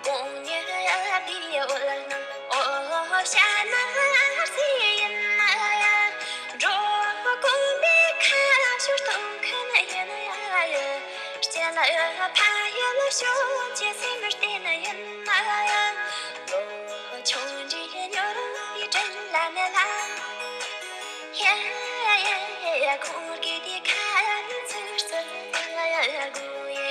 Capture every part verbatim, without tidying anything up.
དགོང་ཉི་ཟླ་འོད་སྣང་འོ་ཞྭ་ནག་རྩེ་ཡིན་ན་ཡང་། འགྲོ་དགོན་པའི་ཁ་ཤོར་གཏོང་མཁན་ཡིན་ཡ། སྤྱི་ལ་ཕ་ཡུལ་ཤོད་ཅེས་སེམས་བརྟན་ཡིན་ན་ཡང་། ལོ་ཆུང་འདྲའི་སྙོར་བའི་དྲིན་ལན་ལ། ཡ་ཡ་ཡ་ཁོང་གི་དེ་ཁ་ཚུར་ཚུར་དགོས་ཡ།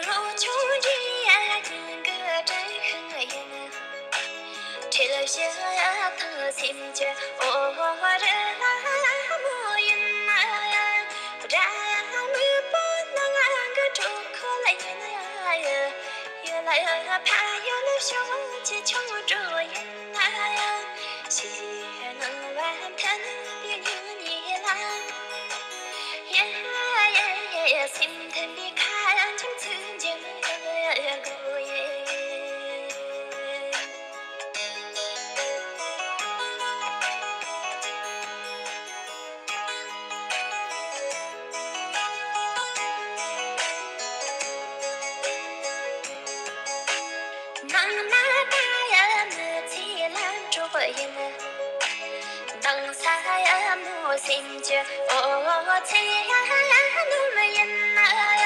ལོ་ཆུང་འདྲའི་ཡ་ཉིན་གི་དྲན་ཤིང་ཡིན། ཁྲེལ་ཞིང་ཐང་སེམས་ཀྱི་འོ་རི་ལ་མོ་ཡིན་ན་ཡང་། དགྲ་མེད་པོ་ནང་གི་གྲོགས་ཁོ་ལ་ཡིན་ན་ཡང་། ཡུལ་ལ་ཕ་ཡུལ་ཕྱོགས་ཀྱི་ཆུང་འགྲོ་ཡིན་ན་ཡང་། ཕྱི་ནང་བར་མཐུན་པའི་སྙིང་ཉེ་ལ། ཡ་ཡ་ཡ་སེམས་མཐུན་པའི་ཁ་འཆམ་ཚུལ་འཇམ་དགོས་ཡ། ནང་ན་ད་ཡ་མི་ཚེ་ལ་འགྲོགས་ཡིན། དང་ས་ཡ་མོ་སེམས་ཀྱི་འོ་ཚེ་ཡ་ནུབ་ཡིན་ན་ཡ།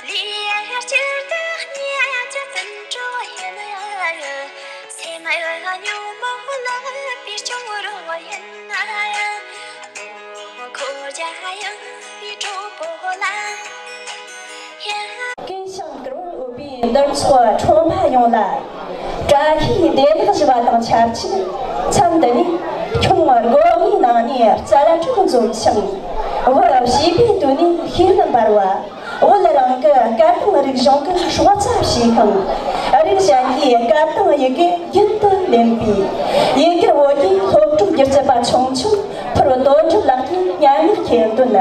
ལུས་ཡ་སྤྱིར་དུ་ཉེ་ཡ་ཅི་ཙམ་འགྲོ་ཡིན་ཡ། སེམས་ཡ་ཉོན་མོངས་ལ་བའི་སྐྱོ་རོ་ཡིན་ན་ཡ། ཁོ་རྒྱ་ཡང་བའི་གྲོགས་པོ་ལ་ཡ། ཀུན་ཤང་དཀར་བོར་འོས་པའི་འདུ་ཚོགས་ཁྲོམ་པ་ཡོངས་ལ། བཀྲ་ཤིས་བདེ་ལེགས་ཞུ་བ་དང་ཆབས་ཅིག་མཚམས་འདི་ནས་ཁྱུང་སྒོ་ལྔའི་ནང་ནས་རྩལ་སྤྲུགས་འཛོམས་ཤིང་། བུ་བྱིས་པའི་དུས་ནས་ཤེས་ཡོན་འབར་བ། བོད་རང་གི་སྐད་དང་རིག་གཞུང་གི་སྲོག་རྩ་བྱས་ཤིང་། རིགས་གཞན་གྱི་སྐད་དང་ཡི་གེ་རྒྱུན་དུ་ལེན་པའི་ཡུལ་གྱར་བོད་ཀྱི་སློབ་ཕྲུག་སྒྱུ་རྩལ་པ་ཆུང་ཆུང་ཕུར་བུ་དོན་གྲུབ་ལགས་ཀྱི་སྙན་ངག་ཁྱེར་འདོན།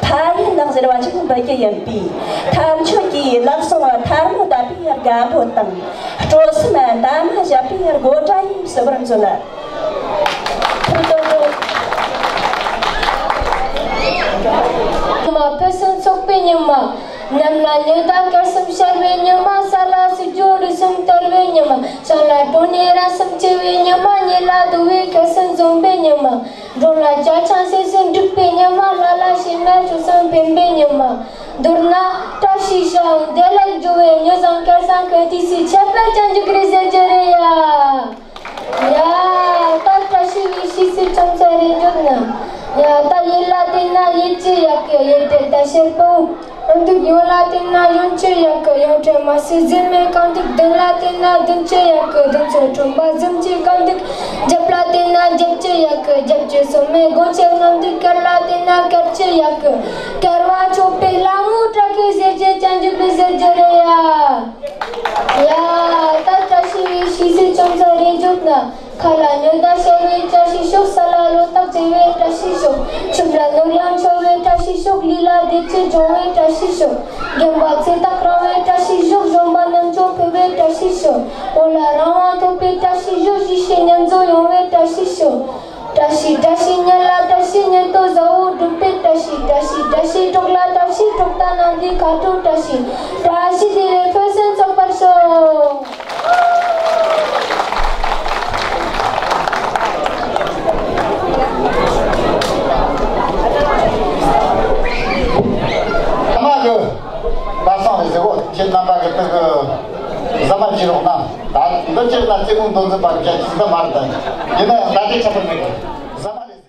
ཕ་ཡུལ་ནགས་ཟེར་བ་ཞིག་འབུལ་རྒྱུ་ཡིན་པས། ཐམས་ཅད་ཀྱིས་ལག་ཟུང་ཐལ་མོ་བརྡབས་པའི་དགའ་འབོད་དང་། སྤྲོ་སེམས་འདབ་མ་བཞད་པའི་དགོད་སྒྲ་ཡིས་བསུ་བར་མཛོད། ཕུར་བུ་དོན་གྲུབ། ཉི་མ་ཕུན་སུམ་ཚོགས་པའི་ཉི་མ། གནམ་ལ་ཉི་ཟླ་སྐར་གསུམ་ཤར་བའི་ཉི་མ། ས་ལ་སྲིད་འབྱོར་རིགས་གསུམ་དར་བའི་ཉི་མ། བྱང་ལ་གྲོ་ནས་ར་གསུམ་སྐྱེ་བའི་ཉི་མ། ཉེ་ལ་དུ་བའི་སྐར་གསུམ་འཛོམས་པའི་ཉི་མ། འགྲོ་ལ་ཇ་ཆང་སིལ་སིལ་འགྲིག་པའི་ཉི་མ། ལྷ་ལ་ཞེ་མེར་ཆོས་སེམས་ཕན་པའི་ཉི་མ། མདོར་ན་བཀྲ་ཤིས་ཤོག་བདེ་ལེགས་འགྲོ་བའི་ཉི་བཟང་སྐལ་བཟང་གི་དུས་སུ་ཁྱད་པར་ཅན་ཅིག་རེད་ཟེར་རྒྱུ་རེད་ཡ། ཡ། ད་བཀྲ་ཤིས་པའི་ཕྱི་ཚུལ་ཆུང་ཙག་རེ་འཇོག་ན། ཡ། ད་ཡིད་ལ་བལྟས་ན་ཡིད་ཆེས་ཡག་གི་ཡིད་བྲལ་ད་ཤེར་པོ། རྐང་སྟེགས་གཡོན་ལ་བལྟས་ན་གཡོན་ཆེས་ཡག་གི་ཡོན་ཁྲི་མ་སི་འཛིན་མའི་རྐང་སྟེགས། མདུན་ལ་བལྟས་ན་མདུན་ཆེས་ཡག་གི་མདུན་ཚོ་ཁྲོན་པ་གཟིམ་ཆེས་རྐང་སྟེགས། རྒྱབ་ལ་བལྟས་ན་རྒྱབ་ཆེས་ཡག་གི་རྒྱབ་ཆེས་སོ་མའི་སྒོ་ཆེས་རྔམ་སྟེགས། དཀར་ལ་བལྟས་ན་དཀར་ཆེས་ཡག་གི་དཀར་བ་ཆོག་པའི་ལ་མོ་བཀྲ་ཤིས་ཟེར་རྒྱུ་ཅན་གྱི་བུ་ཟེར་རྒྱུ་རེད་ཡ། ཡ། ད་བཀྲ་ཤིས་པའི་ཕྱི་ཚུལ་ཆུང་ཙག་རེ་འཇོག་ན། མཁའ་ལ་ཉི་ཟླ་ཤར་བའི་བཀྲ་ཤིས་ཤོག་ས་ལ་ལོ་ཏོག་བྱེ་བའི་བཀྲ་ཤིས་ཤོག་ཆུ་ལ་ནོར་གཡང་འཆར་བའི་བཀྲ་ཤིས་ཤོག་ལུས་ལ་བདེ་སྐྱིད་འབྱུང་བའི་བཀྲ་ཤིས་ཤོག་རྒན་པ་ཚེ་ཐག་རིང་བའི་བཀྲ་ཤིས་ཤོག་གཞོན་པ་རྣམ་ཅོ་ཕེབས་པའི་བཀྲ་ཤིས་ཤོག་བོད་ལ་རང་དབང་ཐོབ་པའི་བཀྲ་ཤིས་ཤོག་གཞིས་བྱེས་མཉམ་འཛོམས་ཡོང་བའི་བཀྲ་ཤིས་ཤོག་བཀྲ་ཤིས་བཀྲ་ཤིས་ཉིན་ལ་བཀྲ་ཤིས་ཉིན་ཐོ་བཟང་བོ་སྒྲུབ་པའི་བཀྲ་ཤིས། བཀྲ་ཤིས་བཀྲ་ཤིས་གྲོགས་ལ་བཀྲ་ཤིས་གྲོགས་དང་ནང་དུ་ཁ་དྲོ་བཀྲ་ཤིས། བཀྲ་ཤིས་བདེ་ལེགས་ཕུན་སུམ་ཚོགས་པར་ཤོག་ཨ་མ་གི་པ་སངས་རེད་ཟེར་གོ་ཁྱེད་རྣམ་པ་གི་སྟེང་གི་ཟ་མ་བྱེད་རོགས་གནང་། ད་འདི་ཁྱེད་ལ་རྩེ་མོ་མདོ་འཛིན་པ་བྱ་ཅི་འདི་མ་རེད། ད་ཡིན་ན་ཡང་ད་ལྟའི་ཆ་པར་མེད་གི་ཟ་མ་རེད།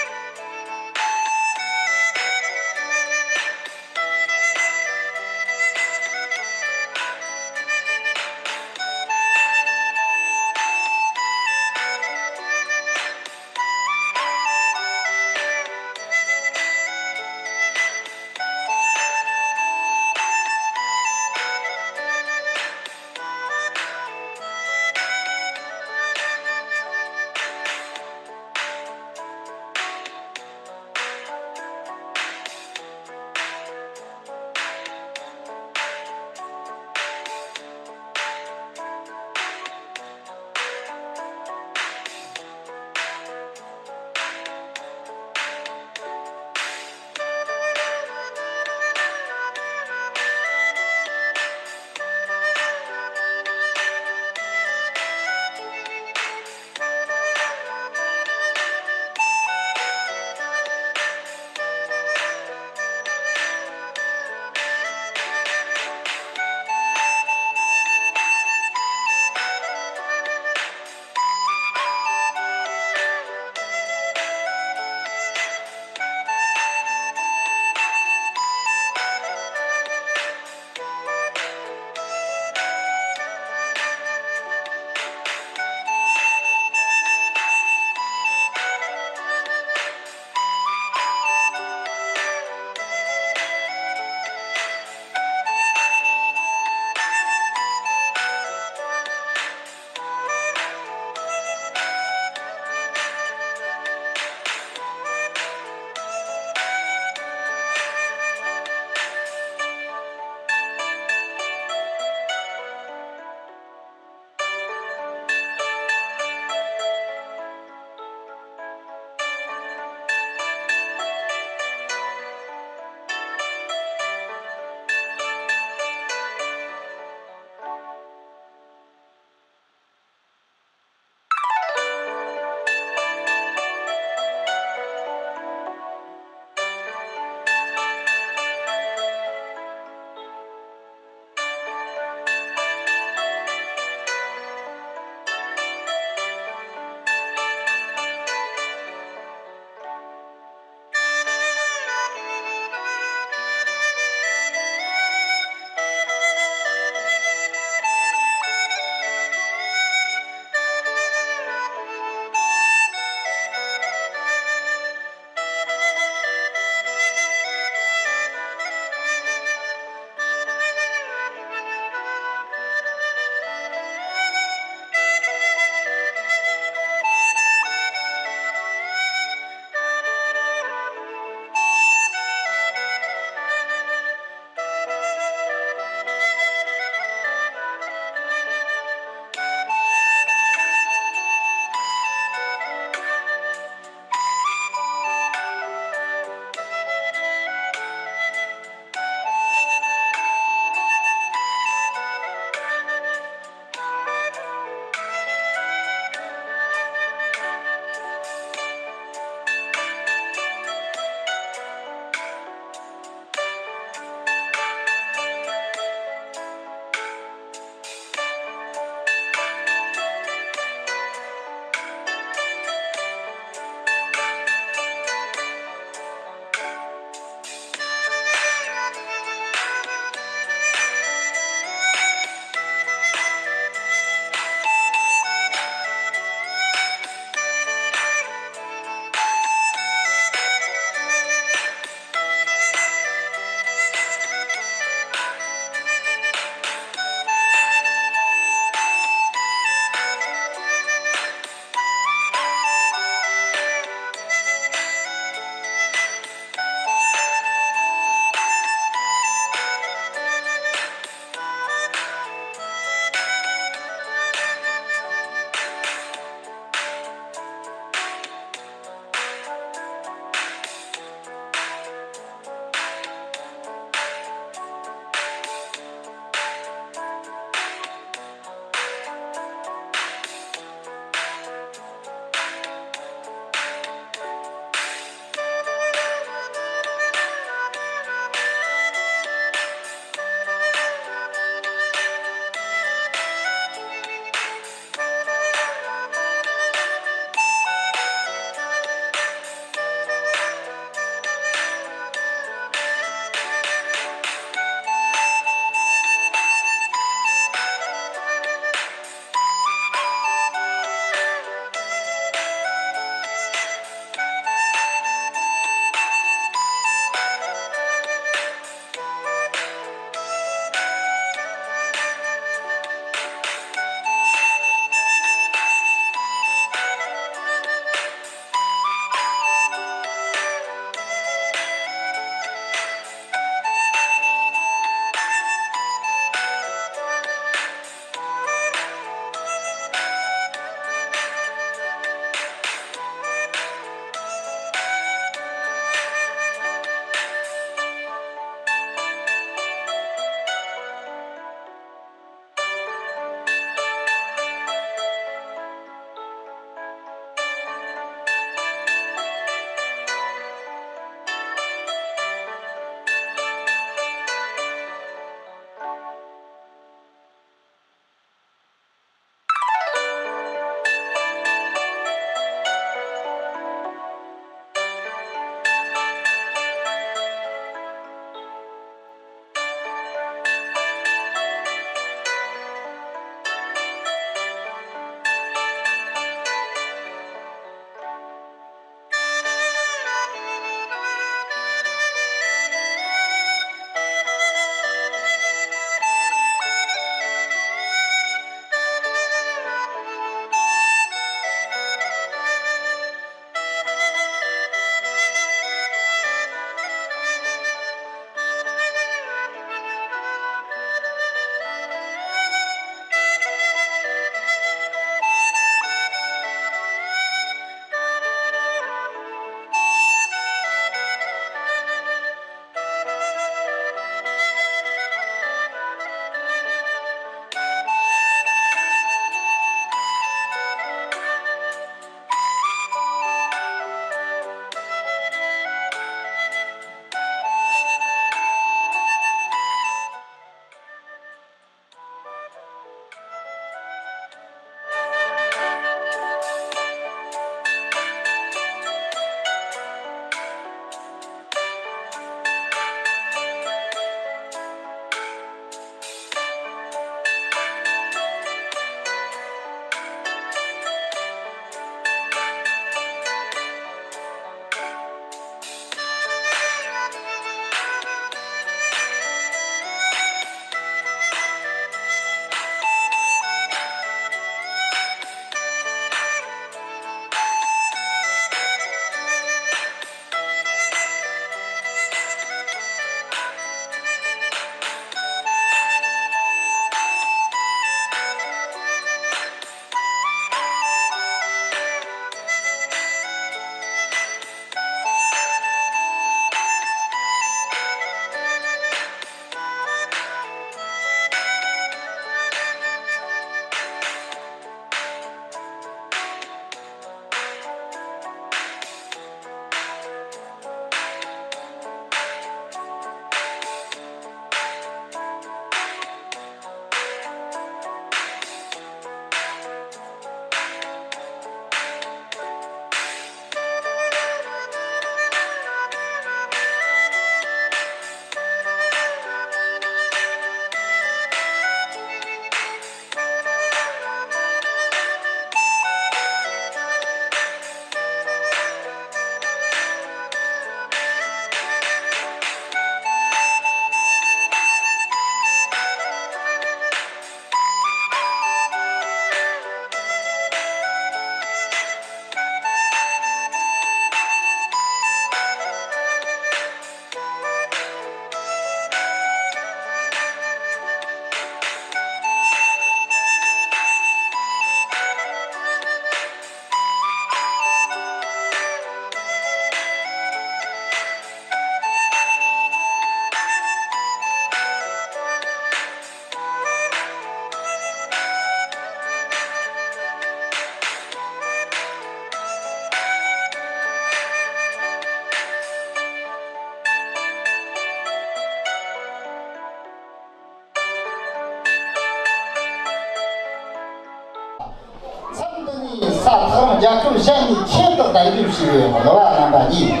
མཚམས་འདི་ནས་ས་ཐག་རིང་རྒྱལ་ཁབ་གཞན་ནས་ཆེད་དུ་གདན་འདྲེན་ཞུས་པའི་གླུ་བ་རྣམ་པ་གཉིས།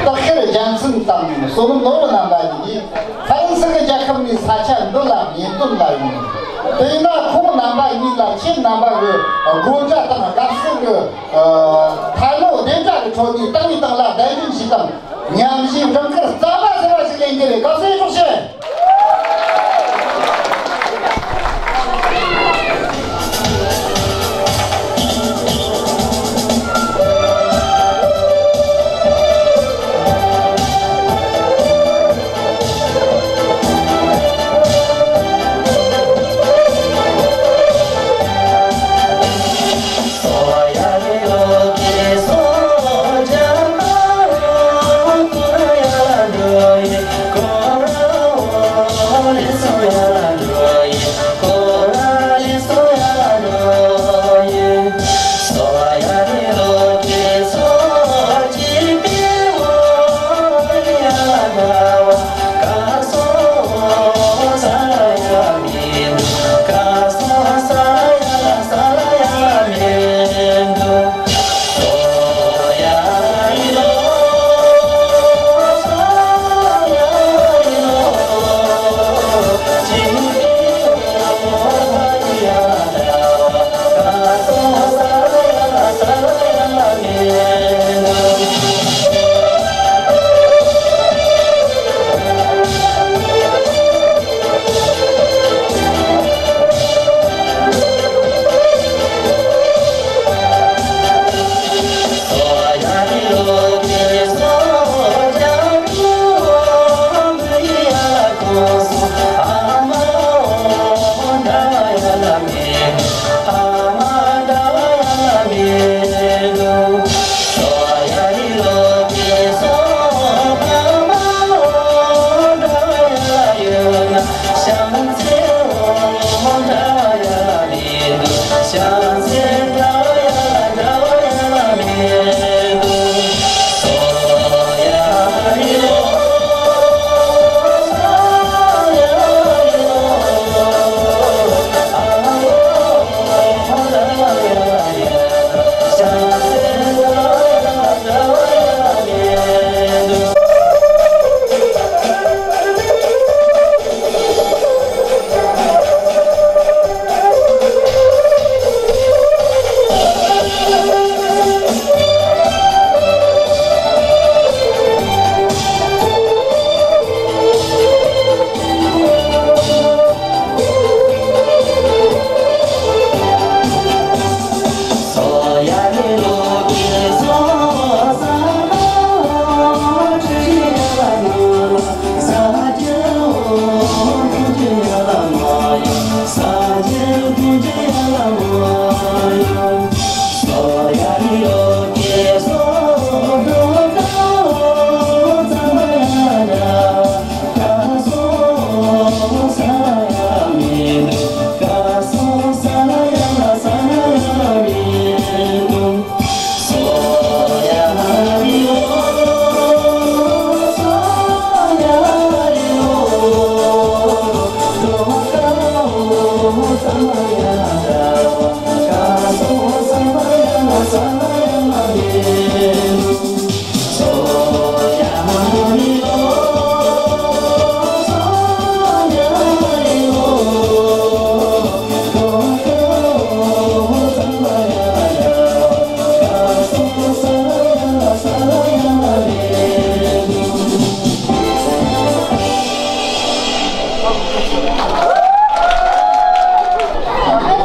སྟག་ཤར་རྒྱལ་མཚན་དང་བསོད་ནམས་ནོར་བུ་རྣམ་པ་གཉིས་ཀྱིས་ཧྥ་རན་སི་གི་རྒྱལ་ཁབ་ནས་ས་ཆ་འདི་ལ་ཉེན་རྟོག་ལ་ཡོང་། དེས་ན་ཁོང་རྣམ་པ་གཉིས་ལ་ཁྱེད་རྣམ་པ་གི་དགོད་སྒྲ་དང་དགའ་བསུ་གི་ཐལ་མོ་བདེ་འཇགས་ཀྱི་ཁྲོད་ནས་ཏང་ཡོན་ཏང་ལ་གདན་འདྲེན་ཞུས་དང་། མཉམ་ཞུགས་སྦྲང་དཀར་རྩམ་པ་ཟེར་བ་ཞིག་ལེན་གྱི་རེད། དགའ་བསུ་ཡོད་ཤོག་ཤེས།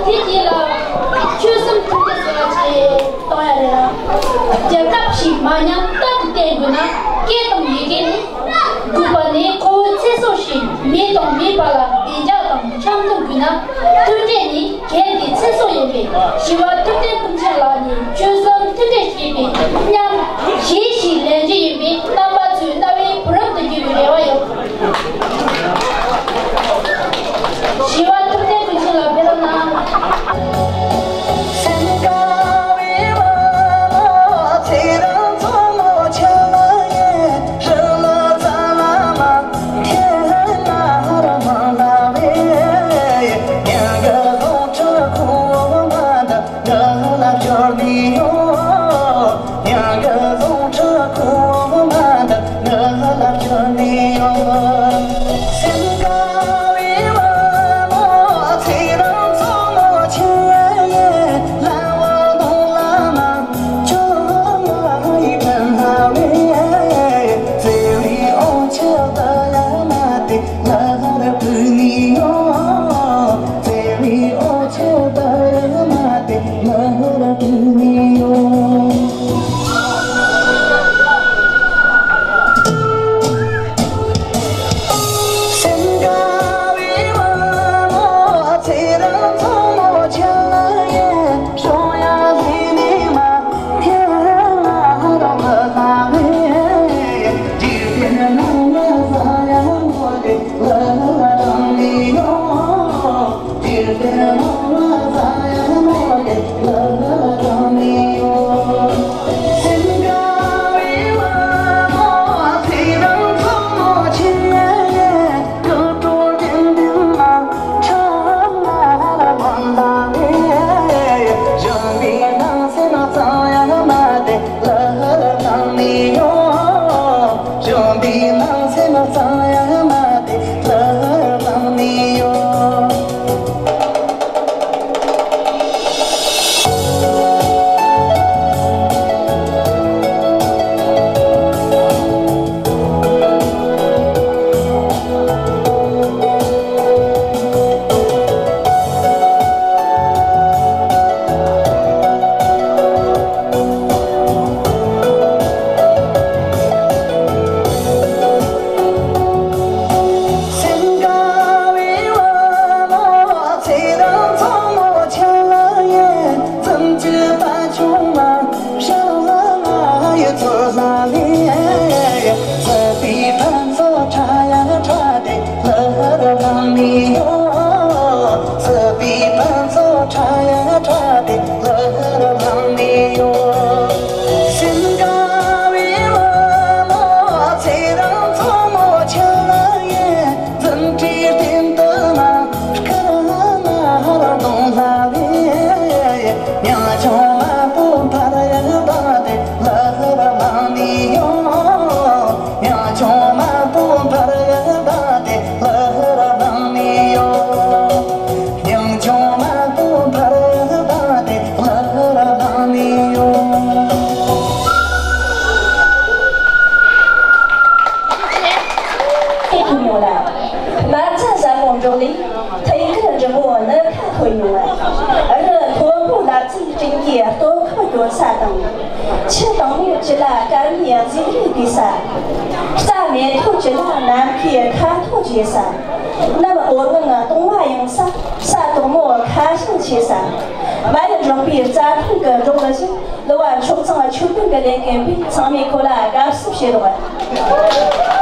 དེ་དེ་ལ་ཆོས་སེམས་མཐུན་སྒྲིལ་ཟེར་བ་ཅིག་གཏོང་ཡ་རེད་ལ། རྒྱལ་ཁབ་ཞིག་མ་ཉམས་རྟག་ཏུ་བརྟན་དགོས་ན་སྐད་དང་ཡི་གེ་ནི། དགོས་པ་ནི་ཁོ་བོའི་ཚེ་སྲོག་བཞིན་མི་དང་མིའི་བར་ལ་བདེ་འཇགས་དང་འཆམ་མཐུན་དགོས་ན། མཐུན་སྒྲིལ་ནི་གལ་ཏེ་ཚེ་སྲོག་ཡིན་པས། ཞི་བ་ཐུབ་བསྟན་ཀུན་མཁྱེན་ལགས་ནི་ཆོལ་གསུམ་མཐུན་སྒྲིལ་བྱེད་པའི་མཉམ་གཞས་ཤིག་ལེན་རྒྱུ་ཡིན་པས། རྣམ་པ་ཚོས་རྣ་བའི་བུ་རབ་ཏུ་གྱུར་པའི་རེ་བ་ཡོད། ཞི་བ་ཐུབ་བསྟན་ཀུན་མཁྱེན་ལགས་ཕེབས་རོགས་གནང་། མ་རྩ་ཟབ་མོ་འབྲོག་ལས། ཐད་ཀར་འབྲི་མོ་ནི་ཁ་ལྷོད་མྱོང་། རི་མཐོན་པོ་ལ་རྩིས་སྤྲིན་གྱི་སྟོད་ཁ་གྱོན་ས་དང་། ཆུ་དྭངས་མོ་ཅི་ལ་སྐར་མའི་གཟིག་རི་བསྡུས་ས། རྩྭ་མེ་ཐོག་ཅི་ལ་ནམ་མཁའི་ཁ་ཐོག་བརྗེས་ས། གནམ་འོར་སྔོན་གཏོང་བ་ཡངས་ས། ས་དོག་མོ་ཁ་ཞེང་ཆེ་ས། མ་ཡུལ་འབྲོག་པའི་རྩྭ་ཐང་གི་འབྲོག་མི་ཞིག་ལོ་བ་མཆོག་ཚང་ཆོས་དོན་གྱི་ལས་འགན་པས་ཚང་མས་ཁོ་ལ་དགའ་བསུ་བྱེད་རོགས།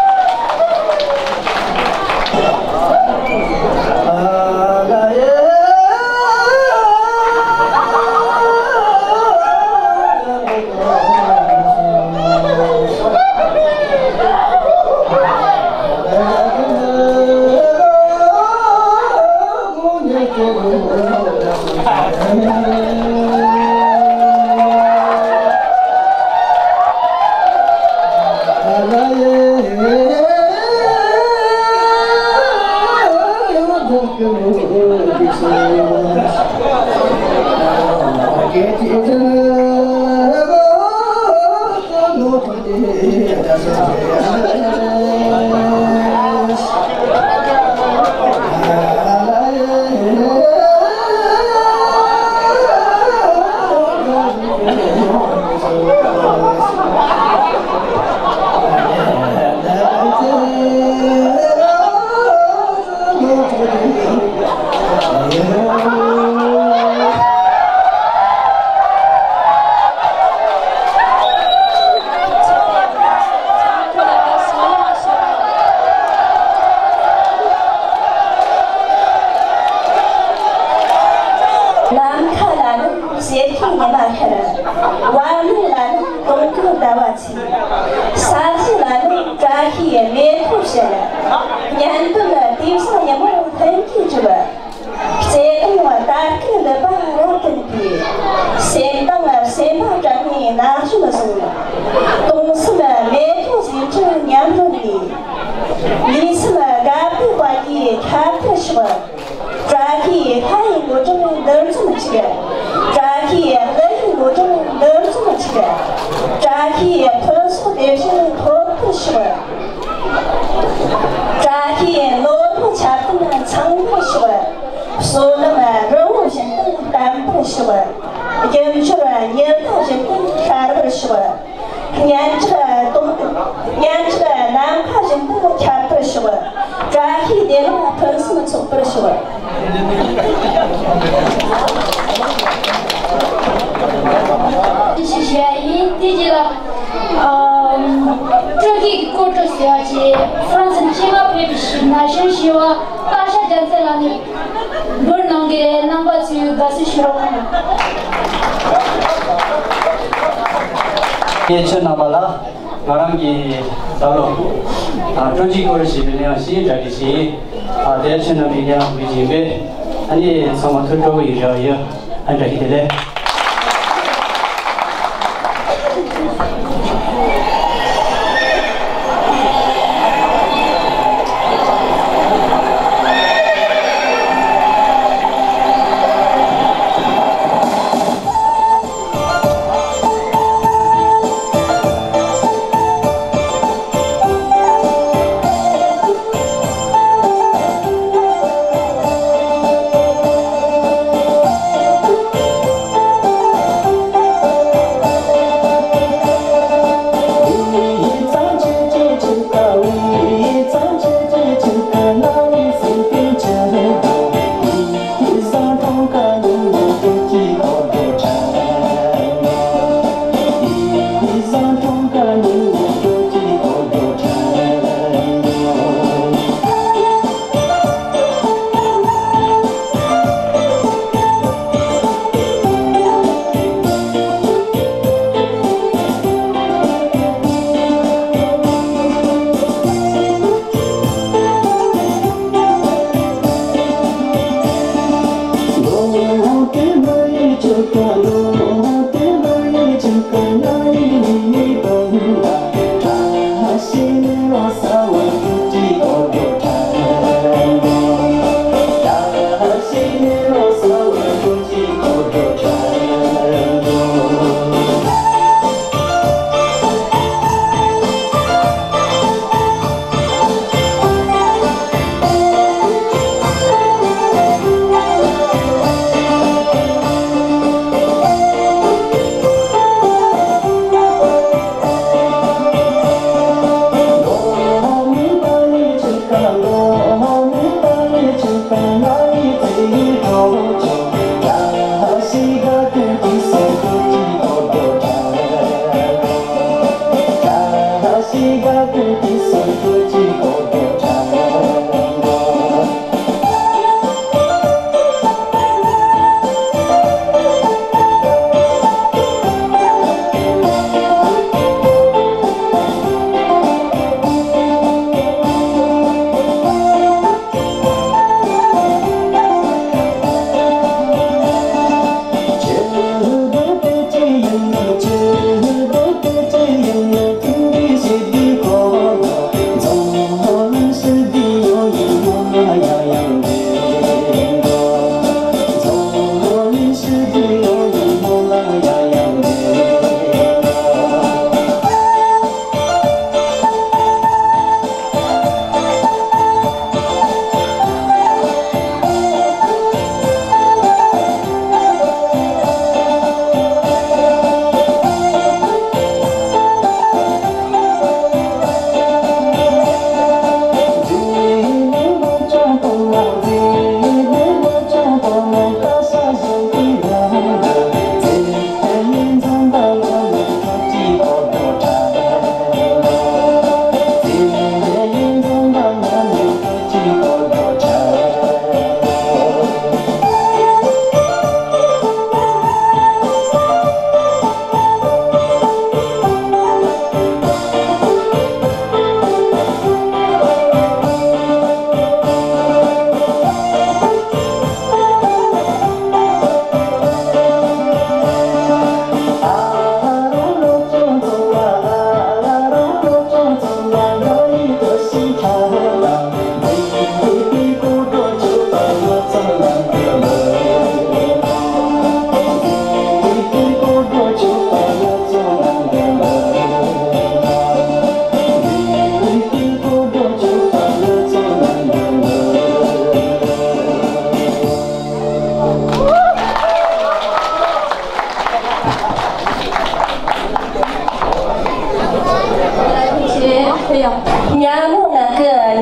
ནམ་མཁའ་ལ་ནི་གསེར་གྱི་ཉི་མ་ཤར། བར་སྣང་ལ་ནི་དུང་སྐད་ཟླ་བ་ཆེ། ས་གཞི་ལ་ནི་བཀྲ་ཤིས་མེ་ཏོག་ཕྱར། གཉེན་དོན་དེང་སང་ཉིན་མོ་ལྷན་སྐྱེས་གྲུབ། བརྩེ་དུང་དར་སྐུད་འདི་པ་རབ་ཏུ་འདུས། སེམས་དང་ མ་སོང་། སྟོང་གསུམ་མེ་ཏོག་ཟེའུ་འབྲུ་མཉམ་རུབ་ནས། ལུས་སེམས་དགའ་བདེ་བ་ཡིས་ཁྱབ་པར་ཤོག། བཀྲ་ཤིས་ལྷ་ཡི་དངོས་གྲུབ་འདི་ཙམ་ཅིག། བཀྲ་ཤིས་ཀླུ་ཡི་དངོས་གྲུབ་འདི་ཙམ་ཅིག། བཀྲ་ཤིས་ཕུན་ཚོགས་བདེ་ཞིང་ཐོབ་པར་ཤོག། བཀྲ་ཤིས་ནོར་བུ་ཆར་ལྡན་ཚང་བར་ཤོག། བསོད་ནམས་རི་བོ་བཞིན་དུ་བརྟན་པར་ཤོག། རྒྱུ་འབྱོར་ཉི་ཟླ་བཞིན་དུ་ཤར་བར་ཤོག། སྙན་གྲགས་དུང་། སྙན་གྲགས་ནམ་མཁའ་བཞིན་དུ་ཁྱབ་པར་ཤོག། བཀྲ་ཤིས་བདེ་ལེགས་ཕུན་སུམ་ཚོགས་པར་ཤོག། ཞེས་བཤད་ཡིན། དེ་རྗེས་ལ། ཨམ། སྤྲོ་སྐྱིད་ཀྱི་སྐོར་བྲོ་ཟེར་བ་ཞིག་ཧྥ་རན་སིའི་ཆེད་མངགས་ཕེབས་པའི་ཞིག་ན་གཞོན་ཞི་བ་སྟག་ཤར་རྒྱལ་མཚན་ལགས་ནས་འབུལ་གནང་གི་རེད། རྣམ་པ་ཚོས་དགའ་བསུ་ཞུ་རོགས་གནང་། ཁྱེད་ཆོས་རྣམ་པ་ལ། ང་རང་གི་ད་ལོ། ཨ། སྤྲོ་སྐྱིད་སྐོར་ཞེས་པའི་གླེང་བ་ཞིག་འདྲ་གི་ཞིག་ཨ། དེ་ཆོས་རྣམ་པའི་གླེང་བ་ཞིག་ཡིན་པས། ཨ་ནི་ཚང་མ་ཐུགས་སྤྲོ་པོ་ཡིན་རེ་བ་ཡོད། ཨ། འདྲ་གི་བདེ་ལེགས།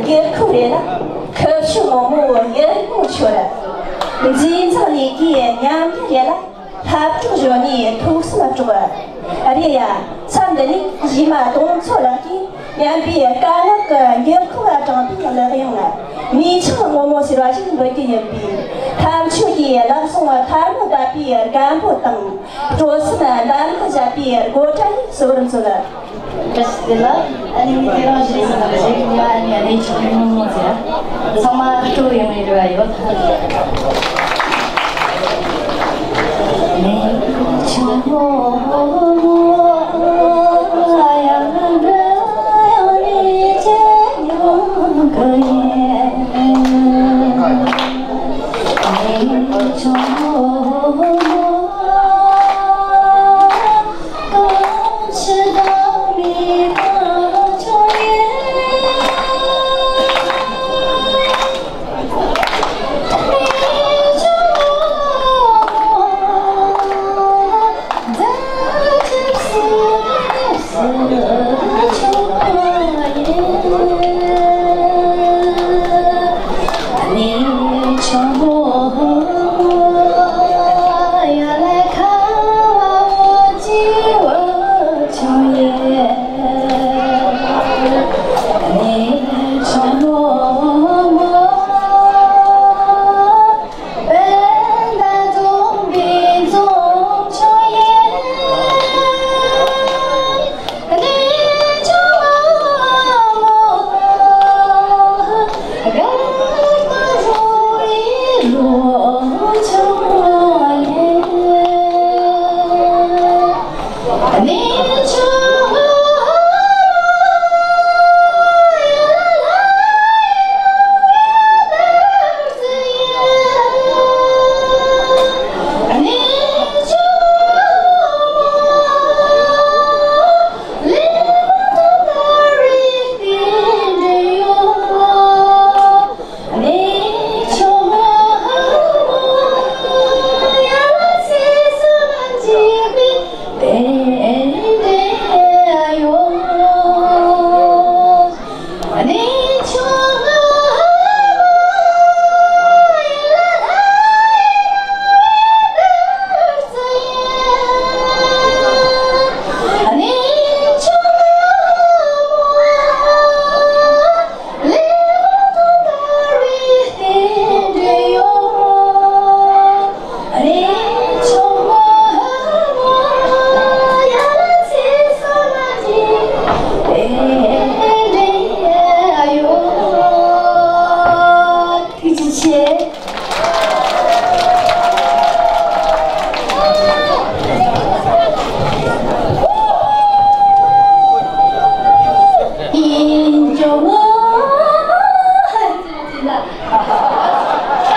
འགྱུར་ཁུག་རེ་ལ་ཁུ་བྱུག་སྔོན་མོའི་ཡིད་སྨོན་ཤོར། མཛེས་མཛེས་ལས་ཀའི་ཉམས་ལེན་རེ་ལ་ལྷ་བྲག་གཞོན་ནུའི་ཐུགས་སེམས་སྐྲག་རེད་ཡ། མཚམས་འདི་ནས་གཞས་མ་དུང་མཚོ་ལགས་ཀྱིས་སྙན་པའི་དཀར་ནག་གི་འགྱུར་ཁུག་ལ་དྲངས་པའི་ལེགས་ཡོང་ལ་མིག་ཆུ་སྔོན་མོ་ཟེར་བ་ཞིག་འབུལ་རྒྱུ་ཡིན་པས། ཐམས་ཅད་ཀྱིས་ལག་ཟུང་ཐལ་མོ་བརྡབས་པའི་རྒན་པོ་དང་སྤྲོ་སེམས་འདམ་ལ་བཞད་པའི་སྒོ་གྲྭ་ཡི་སོ་བར་འཚོལ། བཀྲ་ཤིས་བདེ་ལེགས། ཨ་ནི་དེ་རིང་གཞས་ཚིག་དང་གཞས་ཀྱི་ཉག་ཨ་ནི་གནས་ཆུང་སྔོན་མོ་ཟེར། ཚང་མ་སྤྲོ་ཡོང་བའི་རེ་བ་ཡོད། ཏག་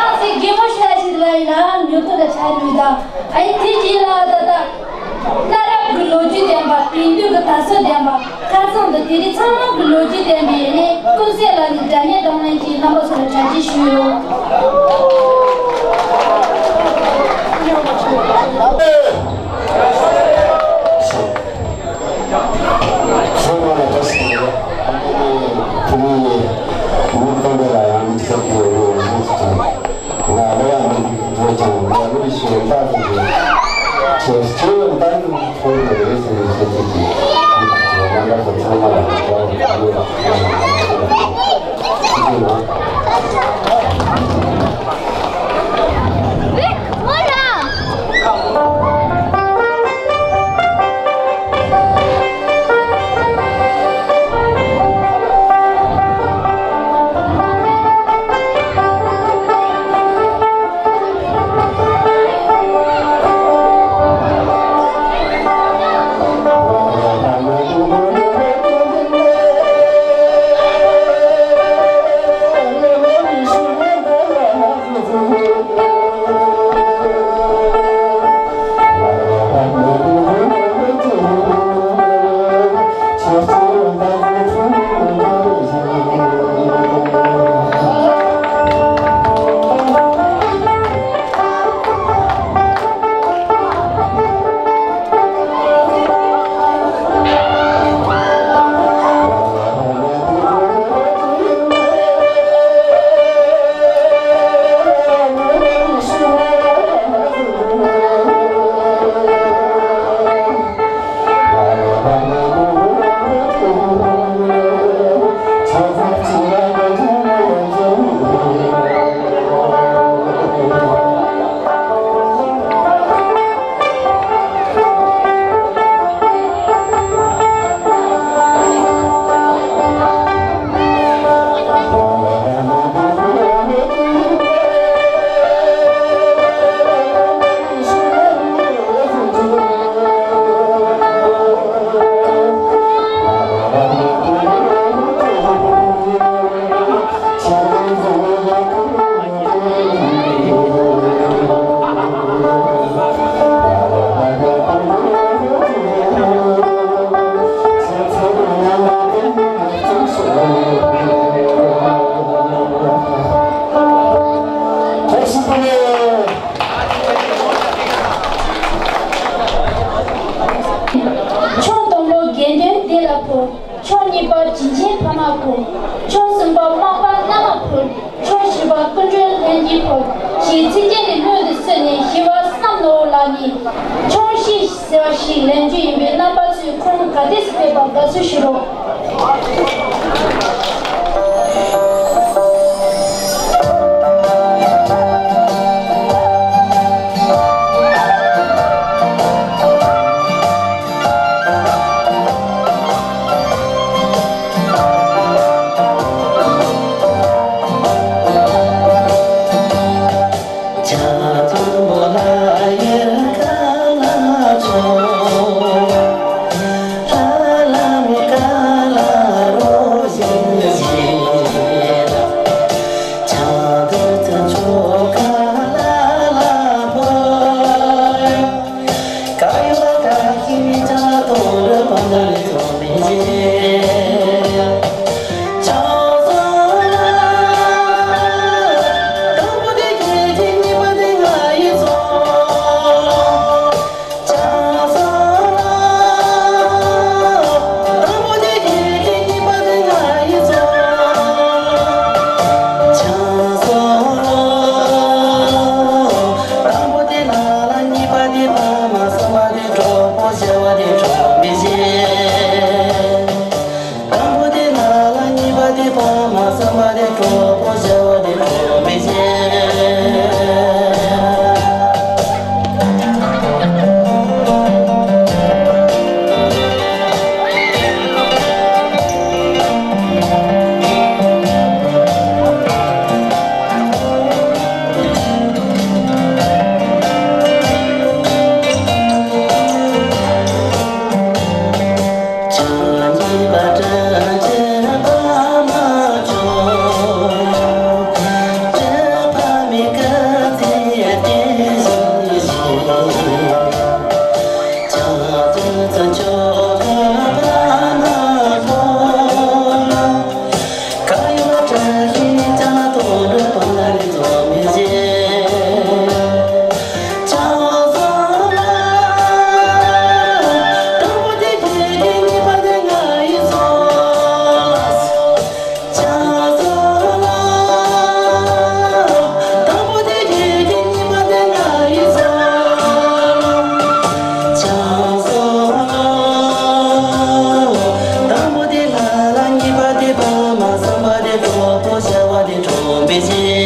ཙམ་གད་མོ་ཤོར་ཡ་ཞིག་འདུག་ལ་ཡིན་ན་ཉོ་ཐུབ་ལ་ཆ་ནུས་དང་། ཨ་ཡི་དེ་རྗེས་ལ་ད་ལྟ་གནའ་རབས་ཀྱི་ལོ་རྒྱུས་ལྡན་པ། དེང་དུས་ཀྱི་དར་སྲོལ་ལྡན་པ། ཁ་སང་དང་དེ་རིང་ཚང་མ་གི་ལོ་རྒྱུས་ལྡན་པའི་ནི་ཀུན་གསལ་ལགས་ནས་སྒྲ་སྙན་གཏོང་ལེན་གྱིས་རྣམ་པ་ཚོ་ལ་གྲ་སྒྲིག་ཞུས་ཡོད། ཚང་མ་ལ་བཀྲ་ཤིས་བདེ་ལེགས། ཨ་ནི་ཕུ་ནུ་ཡིས་མི་སྟོན་པ་ལ་ཡང་མི་ཚེ་གི་ཡོད་ཡོད་ཡོད་ཀྱང་ང་ལ་ཡང་མི་འགྲོ་ཀྱང་ང་ལུས་ཤེས་ལྟ་དུ་ཡོད། ཁྱེད་ཚོས་ལྟ་དུ་ཚོར་དུ་རེད་ཟེར་བའི་ཚེ་གཅིག་གི་ང་ཚོ་ཚང་མ་ལ་བཀྲ་ཤིས་བདེ་ལེགས། ཕུལ། ཕྱོགས་གསུམ་པ་དམག་པ་རྣམ་པར་ཕུལ། ཕྱོགས་བཞི་པ་སྐུ་མགྲོན་ལྷན་གྱིས་ཕུལ། ཞེས་ཚིག་རྒྱན་གྱི་སྣོད་དུ་གསོལ་ནས་ཞི་བ་བསམ་མནོ་ལགས་ནས། ཆོངས་ཤིག་ཟེར་བ་ཞིག་ལེན་རྒྱུ་ཡིན་པས། རྣམ་པ་ཚོས་ཁོང་ག་འདྲས་སུ་ཕེབས་པ་དགའ་བསུ་ཞུ་རོགས། དང་པོ་དེ་ལ་ལ་གཉིས་པ་དེ་ཕ་མ་བསམ་པ་དེ་གྲོགས་པོ་བྱ་བ་དེ་གྲོགས་མི་བྱེད། དང་པོ་དེ་ལ་ལ་གཉིས་པ་དེ་ཕ་མ་བསམ་པ་དེ་གྲོགས་པོ་བྱ་བ་དེ་གྲོགས་པོ་བྱེད།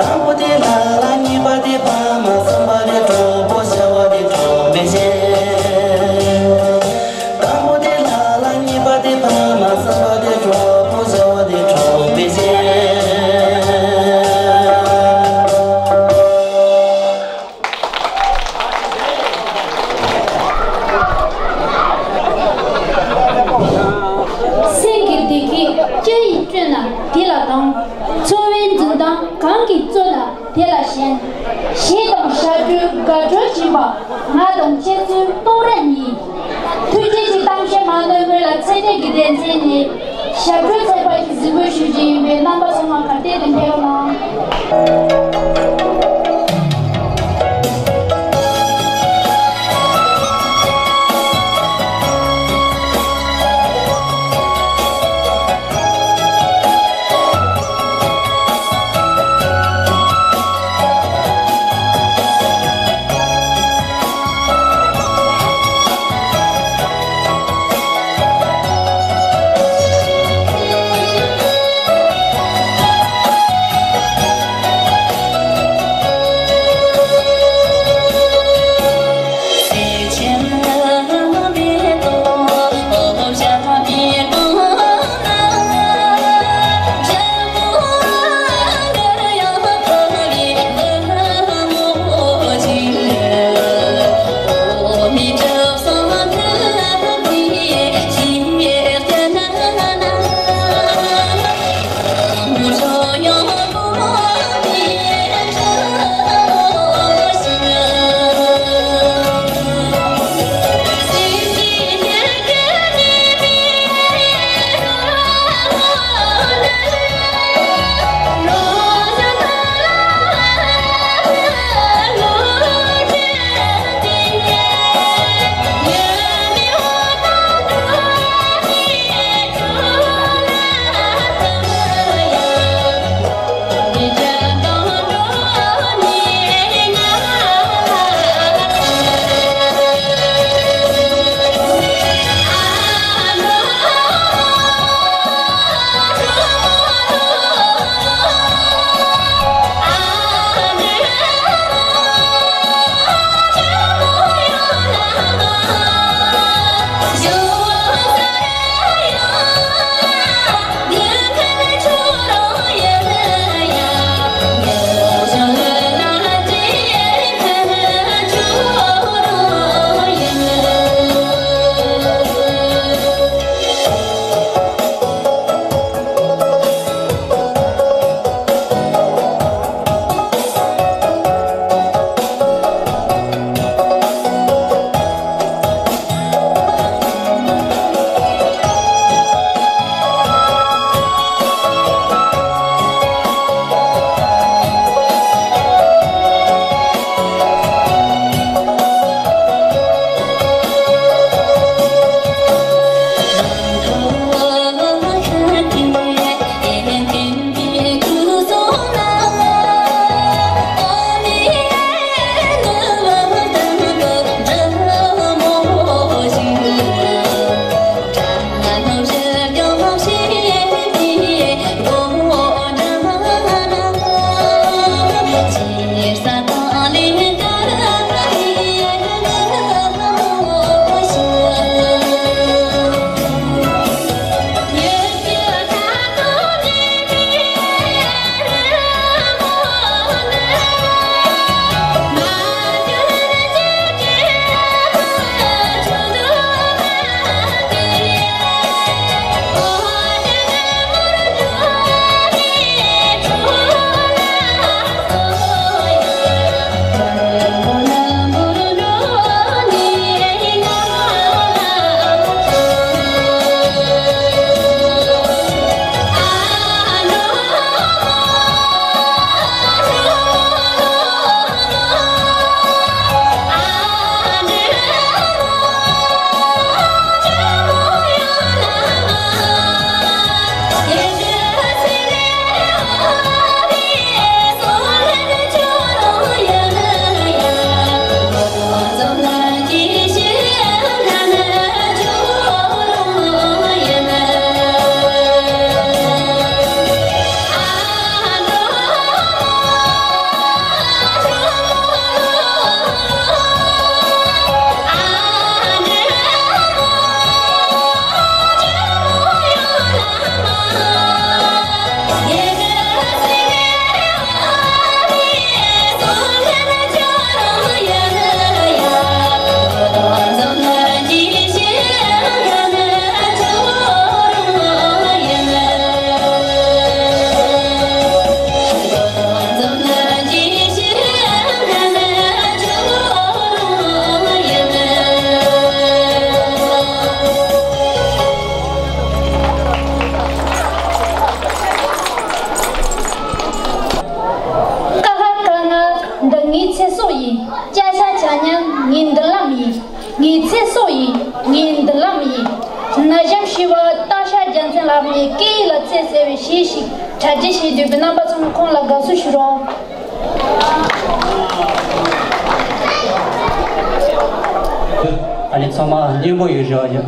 དང་པོ་དེ་ལ་ལ་གཉིས་པ་དེ་ཕ་མ་བསམ་པ་དེ་གྲོགས་པོ་བྱ་བ་དེ་གྲོགས་པོ་བྱེད། དང་པོ་དེ་ལ་ལ་གཉིས་པ་དེ་ཕ་མ་བསམ་པ་དེ་གྲོགས་པོ་བྱ་བ་དེ་གྲོགས་པོ་བྱེད། སེམས་ཀྱི་བདེ་སྐྱིད་སྐྱ་ཡིས་བསྐྲུན་ན་དེ་ལ་སྡང་། འཚོ་བའི་འཛིན་སྟངས་གང་གིས་གཙོས་ན་དེ་ལ་ཞེན། ཞེ་སྡང་ཞབས་བྲོའི་དགའ་སྤྲོ་སྦྱིན་པ། ང་དང་འཆད་རྩོད་རྟོག་ར་གཉིས། ཐུགས་རྗེ་ཆེ། གཏམ་བཤད་མ་གནང་སྔོན་ལ་ཚེ་འདས་ཀྱི་སྡེ་ཚན་ནས་ཞབས་བྲོ་ཚན་པ་ཞིག་གཟིགས་འབུལ་ཞུ་རྒྱུ་ཡིན་པས། རྣམ་པ་ཚང་མ་གར་སྟེགས་དུ་ཕེབས་གནང་། ཞི་བ་སྟག་ཤར་རྒྱལ་མཚན་ལགས་ནས་སྐད་ཡིག་ལ་རྩལ་གསལ་བའི་གཞས་ཤིག་གྲ་སྒྲིག་བྱེད་འདོད་པའི་རྣམ་པ་ཚང་མས་ཁོང་ལ་དགའ་བསུ་ཞུ་རོགས། ཨ་ནི་ཚང་མ་སྙན་པོ་ཡོད་རེད་ཡ།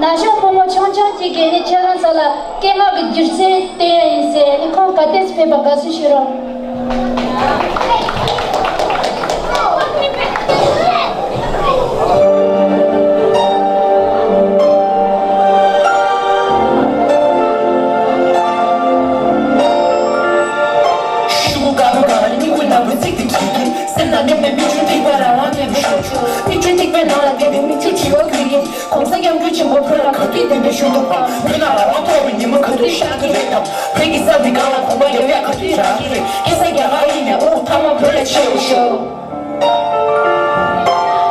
ན་གཞོན་ཕོ་མོ་ཆུང་ཆུང་གཅིག་གིས་ནི་ཁྱེད་རང་ཚོ་ལ་སྐད་ངག་གི་སྒྱུ་རྩལ་སྟོན་ཡ་ཡིན་ཟེར་ནི་ཁོང་ག་དུས་ཕེབས་པ་དགའ་བསུ་ཞུ་རོགས། ཤུ་གུ་དཀར་པོ་གང་ལ་སྨྱུ་གུ་ནག་པོའི་ཚིག་དེ་འཁྲིག་གིན། སེམས་ལ་སླེབས་པའི་མིག་ཆུ་ཐིགས་པ་རང་དབང་ལྡན་པའི་ཤོག་ཆུ། མིག་ཆུ་ཐིགས་པའི་ནང་ལ་བསྡད་པའི་མིག་ཆུ་བྲི་བ་གུད་ཡིན། གོང་ས་སྐྱབས་མགོན་ཆེན་པོ་བོད་ལ་ག་དུས་བདེན་པའི་ཤུགས་རྡོག་པ། བོད་ནང་ལ་རང་ཐོག་པའི་ཉིན་མོ་ག་དུས་ཤར་གི་རེད་དམ། བོད་ཀྱི་ས་འདི་སྒང་ལ་གོམ་པ་རྒྱབ་ཡག་ག་དུས་རག་གི་རེད། སྐྱེ་ས་རྒྱ་གར་ཡིན་ནའི་དབུགས་ཐ་མ་བོད་ལ་ཆད་འོ་ཤོག་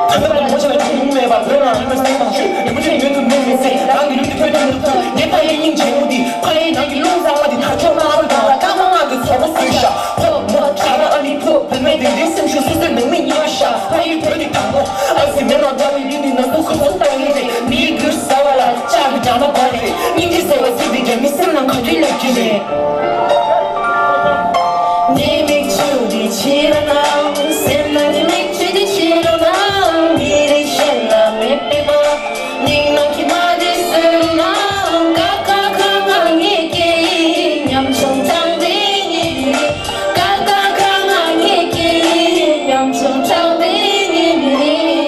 ད་ལྟ་བར་ངོ་ཤེས་ལ་ཆུང་ངུ་མེད་པར་བོད་ནང་ལུས་པའི་སེམས་དང་ཆོས་རིན་པོ་ཆེ་མྱུར་དུ་མེད་མི་ཚེ་རང་གི་ལུས་འདི་བོད་དུ་ནུབ་ཐུབ་ངས་ཕ་ཡི་སྙིང་རྗེ་མོ་འདི་ཕ་ཡི་ནང་གི་རླུང་གཙང་མ་འདི་དར་ལྕོག་དམར་པོ་དང་ལ་སྐར་མ་ལྔ་གི་ཚོགས་པ་བཟོས་ཤག་ཕོ་མོ་གྲྭ་པ་ཨ་མའི་བུ་བུད་མེད་འདི་འདྲའི་སེམས་ཤུགས་སོ་སོའི་ནང་མི་གཉིས་པ་ཤག་ཕ་ཡི་བོད་འདི་དང་པོ་ཨ་ཟི་མེ་ནང་འདྲ་བའི་ལུས་འདི་ན་ཟུག་ཁུ་ཚུར་བཏང་ཡིན་རེད། མིའི་རྒྱུ་ཟ་བ་ལ་ལྕགས་ཀྱི་སྦྲང་མ་འབར་རེད། སྙིང་རྗེ་ཟེར་བ་ཟིག་འདི་རྒྱ་མི་སེམས་ནང་ག་དུས་སླེབས་ཀྱི་རེད། ངའི་མིག་ཆུ་འདི་ཕྱིར་རོ་གནང་། སེམས་ནང་གི་མིག་ཆུ་འདི་ཕྱིར་རོ་གནང་། མི་རིགས་གཞན་ལ་མེད་པའི་མ། སྙིང་ནང་གི་མ་འདི་གསོས་རོ་གནང་། ཀ་ཁ་ག་ང་ངའི་སྐད་ཡིག་ཉམ་ཆུང་དྲང་བདེན་ཡིན། ཀ་ཁ་ག་ང་ངའི་སྐད་ཡིག་ཉམ་ཆུང་དྲང་བདེན་ཡིན།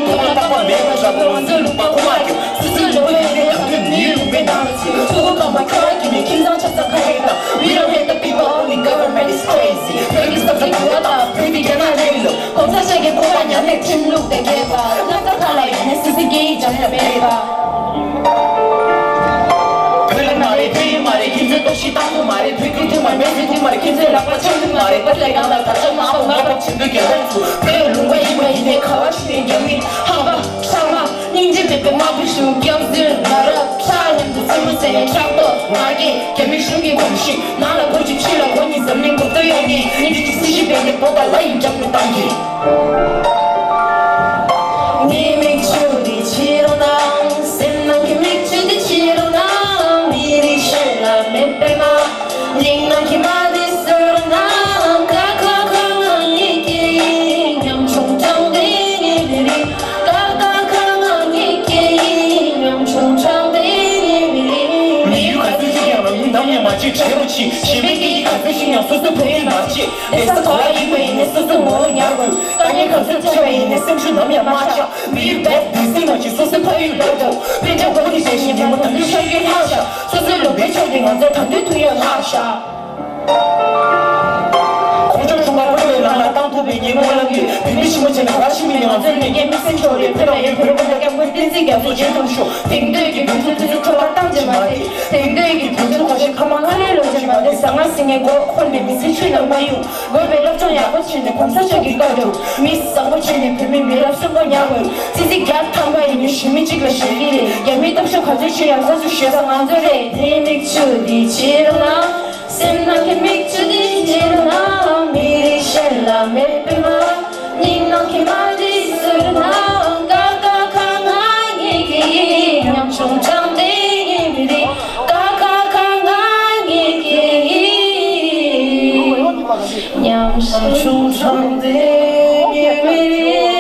ཐོག་མ་རྟག་པ་མེད་པ་འདྲ་པོ་ང་ཚོའི་ལུང་པ་ཁོ་མ་རྒྱུག་སོ་སོའི་ལུང་པ་ཡིན་ནའི་ཡང་དོན་མིའི་ལུང་པའི་ནང་ལ་ཚུད། ཐུ་བོ་ཁང་པ་ཁྱོ་ར་ཁྱིམ་ནས་ཁྱིམ་ཚང་ཆ་ཚང་ཁ་ཡིན་དང་། We don't hate the people, only government is crazy. བོད་ཀྱི་ས་ཁྲ་འགྱུར་བ་དང་བོད་ཀྱི་རྒྱ་ནག་རེད་ལོ། གོང་ས་ཤཱཀྱའི་སྐུ་པར་ཉར་ནས་ཁྲིམས་ལུགས་དེ་འགལ་བ། ལྷ་ས་ཁ་ལ་ཡོད་ནས་སི་སི་སྐད་ཡིག་སྦྱང་ཡ་མེད་པ། བོད་ལ་མ་རེད་བོད་ཡིག་མ་རེད་ཁྱེད་ཚོའི་གཏོར་བཤིག་བཏང་ཐུབ་མ་རེད། བོད་སྐད་ཐོན་མ་མེད་ཟེར་ཐུབ་མ་རེད། ཁྱེད་ཚོའི་ལག་པ་འཆང་ཐུབ་མ་རེད། པ་ལས་གང་ལ་དར་ལྕོག་དམར་པོ་ང་པ་ཆེན་པོའི་རྒྱལ་ཁབ་ཚུ། བོད་ལུང་པ་ཡིན་པ་ཡིན་ནའི་ཁ་བ་ཆུ་ནས་རྒྱ་མི་ཧམ་པ་ཧྲ་མ། སྙིང་རྗེ་མེད་པའི་དམག་དཔོན་གཞུང་སྐྱག་རྫུན་མ་རབས་ཁྲག་ལྷམ་དུ་བཙུན་མོ་ཟེར་ནས་ཁྲག་ཐོག་ང་རྒྱལ་རྒྱ་མི་གཞུང་གི་གོམས་གཤིས་ནང་ལ་འཁོར་གྱི་ཕྱི་ལ་འོ་ཉི་འཛམ་གླིང་གོ་ཐོས་ཡོད་ནས་ཉིན་གཅིག་གི་སྲི་ཞུ་བས་ནས་བོ་ད་ལ་ཡིན་རྒྱབ་ནས་བཏང་གི། ངའི་མིག་ཆུ་འདི་ཕྱིར་རོ་གནང་། སེམས་ནང་གི་མིག་ཆུ་འདི་ཕྱིར་རོ་གནང་། མི་རིགས་གཞན་ལ་མེད། ཡིན་མ་བྱེད་བྲལ་རུ་ཆི། ཞི་བའི་སྐད་ཀྱི་ག་ཚོད་ཤིག་ཡང་སོ་སོའི་ཕན་ཡོན་མ་བྱེད། གནས་ས་ག་བ་ཡིན་པ་ཡིན་ནས་སོ་སོའི་ངོ་བོ་ཉར་དགོས། དཀའ་ངལ་ག་ཚོད་འཕྲད་པ་ཡིན་ནས་སེམས་ཤུགས་ནམ་ཡང་མ་ཆག་མི་ཡི་བད་དེ་སེམས་མ་བྱེད་སོ་སོའི་ཕ་ཡུལ་ལ་འགྲོ། དཔེ་ཆ་གོ་ནི་ཞེས་བཞིན་རི་མོ་དང་དུ་ཤར་རྒྱུའི་ལྷག་བཞག་སོ་སོའི་ལུང་པའི་ཕྱོགས་ཀྱི་ང་ཚོར་དང་དུས་ཐུག་ཡོད་ལྷག་བཞག་ཁོང་ཚོ་ཁྲོམ་པ་ཕུ་བའི་ནང་ལ་བཏང་ཐུབ་པའི་ཉིན་མོ་ལ་ངས་བོད་མི་ཞི་མོ་བྱས་ནས་ག་ཞིག་མིན་ནས་ང་ཚོའི་ལས་འགན་དམིགས་བསལ་འཁྱོར་རེད། ཕེབས་པ་ཡོད་བོད་རིགས་སྐྱབས་མགོན་བསྟན་འཛིན་རྒྱ་མཚོ་རྗེས་དྲན་ཞུ། དེང་དུས་ཀྱི་བོད་ཕྲུག་དུས་ཚོད་འཕྲོ་བརླག་བཏང་ཅི་མ་རེད། དེང་དུས་ཀྱི་བོད་ཕྲུག་ཁ་ཤས་ཁ་མ་ཁ་ལས་ལོག་ཅི་མ་རེད། ཟ་ང་ཟིང་ངེ་མགོ་འཁོར་ནས་མི་ཚེ་ཆུ་ནང་མ་གཡུག་དགོས་པའི་སློབ་སྦྱོང་ཡག་པོ་བྱས་ནས་གོང་ས་མཆོག་གི་བཀའ་སྒྲུབ། མི་བཟང་པོ་བྱས་ནས་བོད་མི་མི་རབས་གསོན་པོ་ཉར་དགོས། ཙི་ཙི་བརྒྱ་ཐམ་པ་ཡིན་ན་གཞི་མི་གཅིག་ལ་ཞེད་ཀྱི་རེད། རྒྱ་མིའི་སྟོབས་ཤུགས་ག་ཚོད་ཆེ་ཡང་སོ་སོ་ཞེད་ས་ང་ཚོ་རེད། དེའི་མིག་ཆུ་འདི་ཕྱིར་ན། སེམས་ནང་གི་མིག་ཆུ་འདི་ཕྱིར་ན། མི་རིགས་གཞན་ལ་མེད་པའི་མ། སྙིང་ནང་གི་མ་འདི་ཟུར་ན། ཀ་ཀ་ཁ་ང་ངེད་ཀྱི་ཉམ་ཆུང་དྲང་བདེན་གྱི་མི་རིགས། ཀ་ཁ་ཁ་ང་ངེད་ཀྱི་ཉམ་ཆུང་དྲང་བདེན་གྱི་མི་རིགས།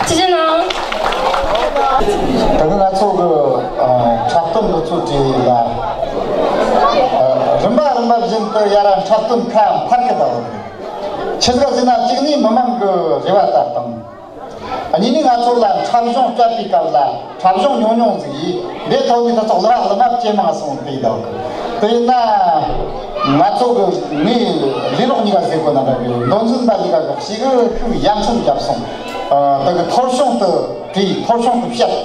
ཅི་ཅི་ནང་། ད་ནི་ང་ཚོ་གི་འཁྲབ་སྟོན་འདི་ཚོ་བྲིས་ལ། རིམ་པ་རིམ་པ་བཞིན་དུ་ཡར་འཁྲབ་སྟོན་ཁ་འཕར་གི་འདུག་ཆི་ཟིག་ཟེར་ན་གཅིག་ནི་མི་མང་གི་རེ་བ་ལྟར་དང་། གཉིས་ནི་ང་ཚོ་ལ་འཁྲབ་གཞུང་སྤྲད་པའི་སྐབས་ལ་འཁྲབ་གཞུང་ཉུང་ཉུང་ཟིག་ཡིས་འདི་ཐོག་ནས་ད་ཚོགས་ལ་བ་ལ་མ་ཇེ་མང་སོང་དེ་འདུག་དེ་ཡིན་ན་ང་ཚོ་གི་ངའི་ལས་རོགས་གཉིས་ཀ་ཟེར་དགོས་ན་འདྲ་གི་མདོ་འཛིན་པ་གཉིས་ཀ་གི་ཞིག་ཤུགས་ཡ་མཚན་བརྒྱབ་སོང་། ད་གི་ཐོར་གཞུང་དུ་བྲིས་ཐོར་གཞུང་དུ་བཤད།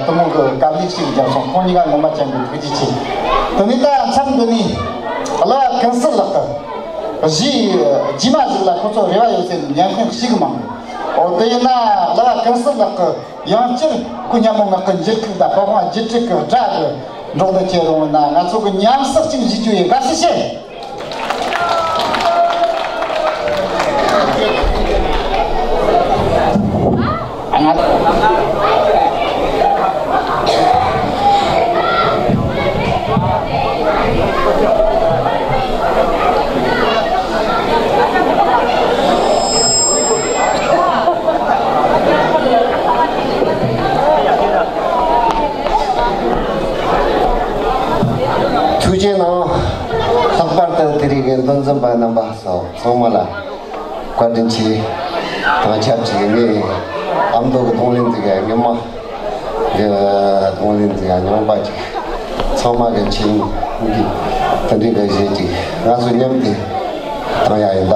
དུ་མོ་གི་དཀའ་ལས་ཤིག་བརྒྱབ་སོང་། ཁོང་གཉིས་ཀ་ངོ་མ་ཅན་གྱི་ཐུགས་རྗེ་ཆེ། དེ་ནས་ད་མཚམས་འདི་ནས་གླུ་བ་ཀུན་གསལ་ལགས་ཀྱི་གཞས་རྗེས་མ་ཟིག་ལ་ཁོ་ཚོ་རེ་བ་ཡོད་ཟེར་ནས་ཉན་མཁན་ཞིག་མང་གི་འོ་དེ་ཡིན་ན་གླུ་བ་ཀུན་གསལ་ལགས་ཀྱི་ཡང་བསྐྱར་སྐུ་མཉམ་མོ་ངག་གི་འགྱུར་ཁུག་དང་པོ་ཧོང་རྒྱུད་དྲུག་གི་སྒྲ་གི་འགྲོགས་འདི་ཁྱེད་རང་ན་ང་ཚོ་གི་ཉམས་སག་ཅིག་བཞེས་རྒྱུ་ཡིན། དགའ་བསུ་ཆེ། ཐུགས་རྗེ་གནང་། ལྷག་པར་དུ་དེ་རིང་གི་མདོ་འཛིན་པ་རྣམ་པ་སོགས་ཚང་མ་ལ་བཀའ་དྲིན་ཆེ། དང་ཆབས་ཅིག་ངས་ཨ་མདོ་གི་གདོང་ལེན་དེ་ག་ཉི་མ་གི་གདོང་ལེན་དེ་ག་ཉམས་པ་ཅིག་ཚང་མ་གི་ཆེད་དུ་དེ་འདྲའི་གི་གཞས་ཅིག་ང་ཚོ་མཉམ་དུ་བཏང་ཡ་ཡིན་ད།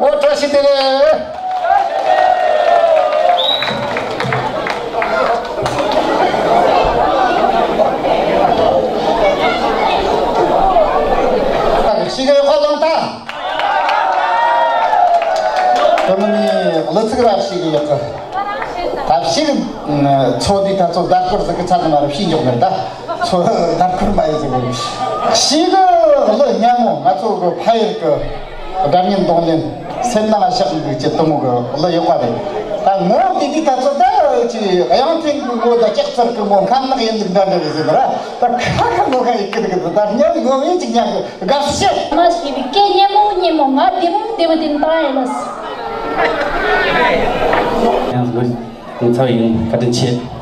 ཨོ་བཀྲ་ཤིས་བདེ་ལེགས། ཤི་གི་ཡོད་ཁ་ལོང་ཐ། ཁོ་མོ་ནི་ལོ་ཚིགས་ར་ཤི་གི་ཡོད་ཁ། ད་ཤི་གི་ཚོ་འདི་ད་ཚོ་བརྡ་སྐོར་ཟིག་གི་ཚ་གི་མ་ར་ཤི་འཇོག་ནི་ད། ཚོ་ད་ཁུར་མ་ཡིན་ཟེར་གི། ཞིག་གི་ལོ་སྙན་མོ་ང་ཚོ་གི་ཕ་ཡུལ་གི་སྒྲ་སྙན་རྡུང་ལེན་སེམས་ནང་བཞག་འདུག་ཅེས་དུ་མོ་གི་ལོ་ཡག་པ་རེད། ད་ངོ་དེ་དུས་ད་ཚོ་ད་ཅི་དབྱངས་ཐིང་གི་ངོ་ད་ལྕགས་ཚར་གི་ངོ་ཁམ་ནག་ཡིན་ལུགས་འདྲ་འདྲ་རེད་ཟེར་གི་ར། ད་ཁ་ཁ་ངོ་ཁ་ཡིན་གི་འདུག་གི། ད་སྙན་ངོ་ཡིན་ཅིག་སྙན་གི། དགའ་བཤད། མ་ཤེས་པའི་སྐད་སྙན་མོ་སྙན་མོ། ང་བདེ་མོ་བདེ་མོ་དེ་འདྲ་ཡིན་ལ། ཡང་ངོ་ཚ་བ་ཡིན། བཀའ་དྲིན་ཆེ།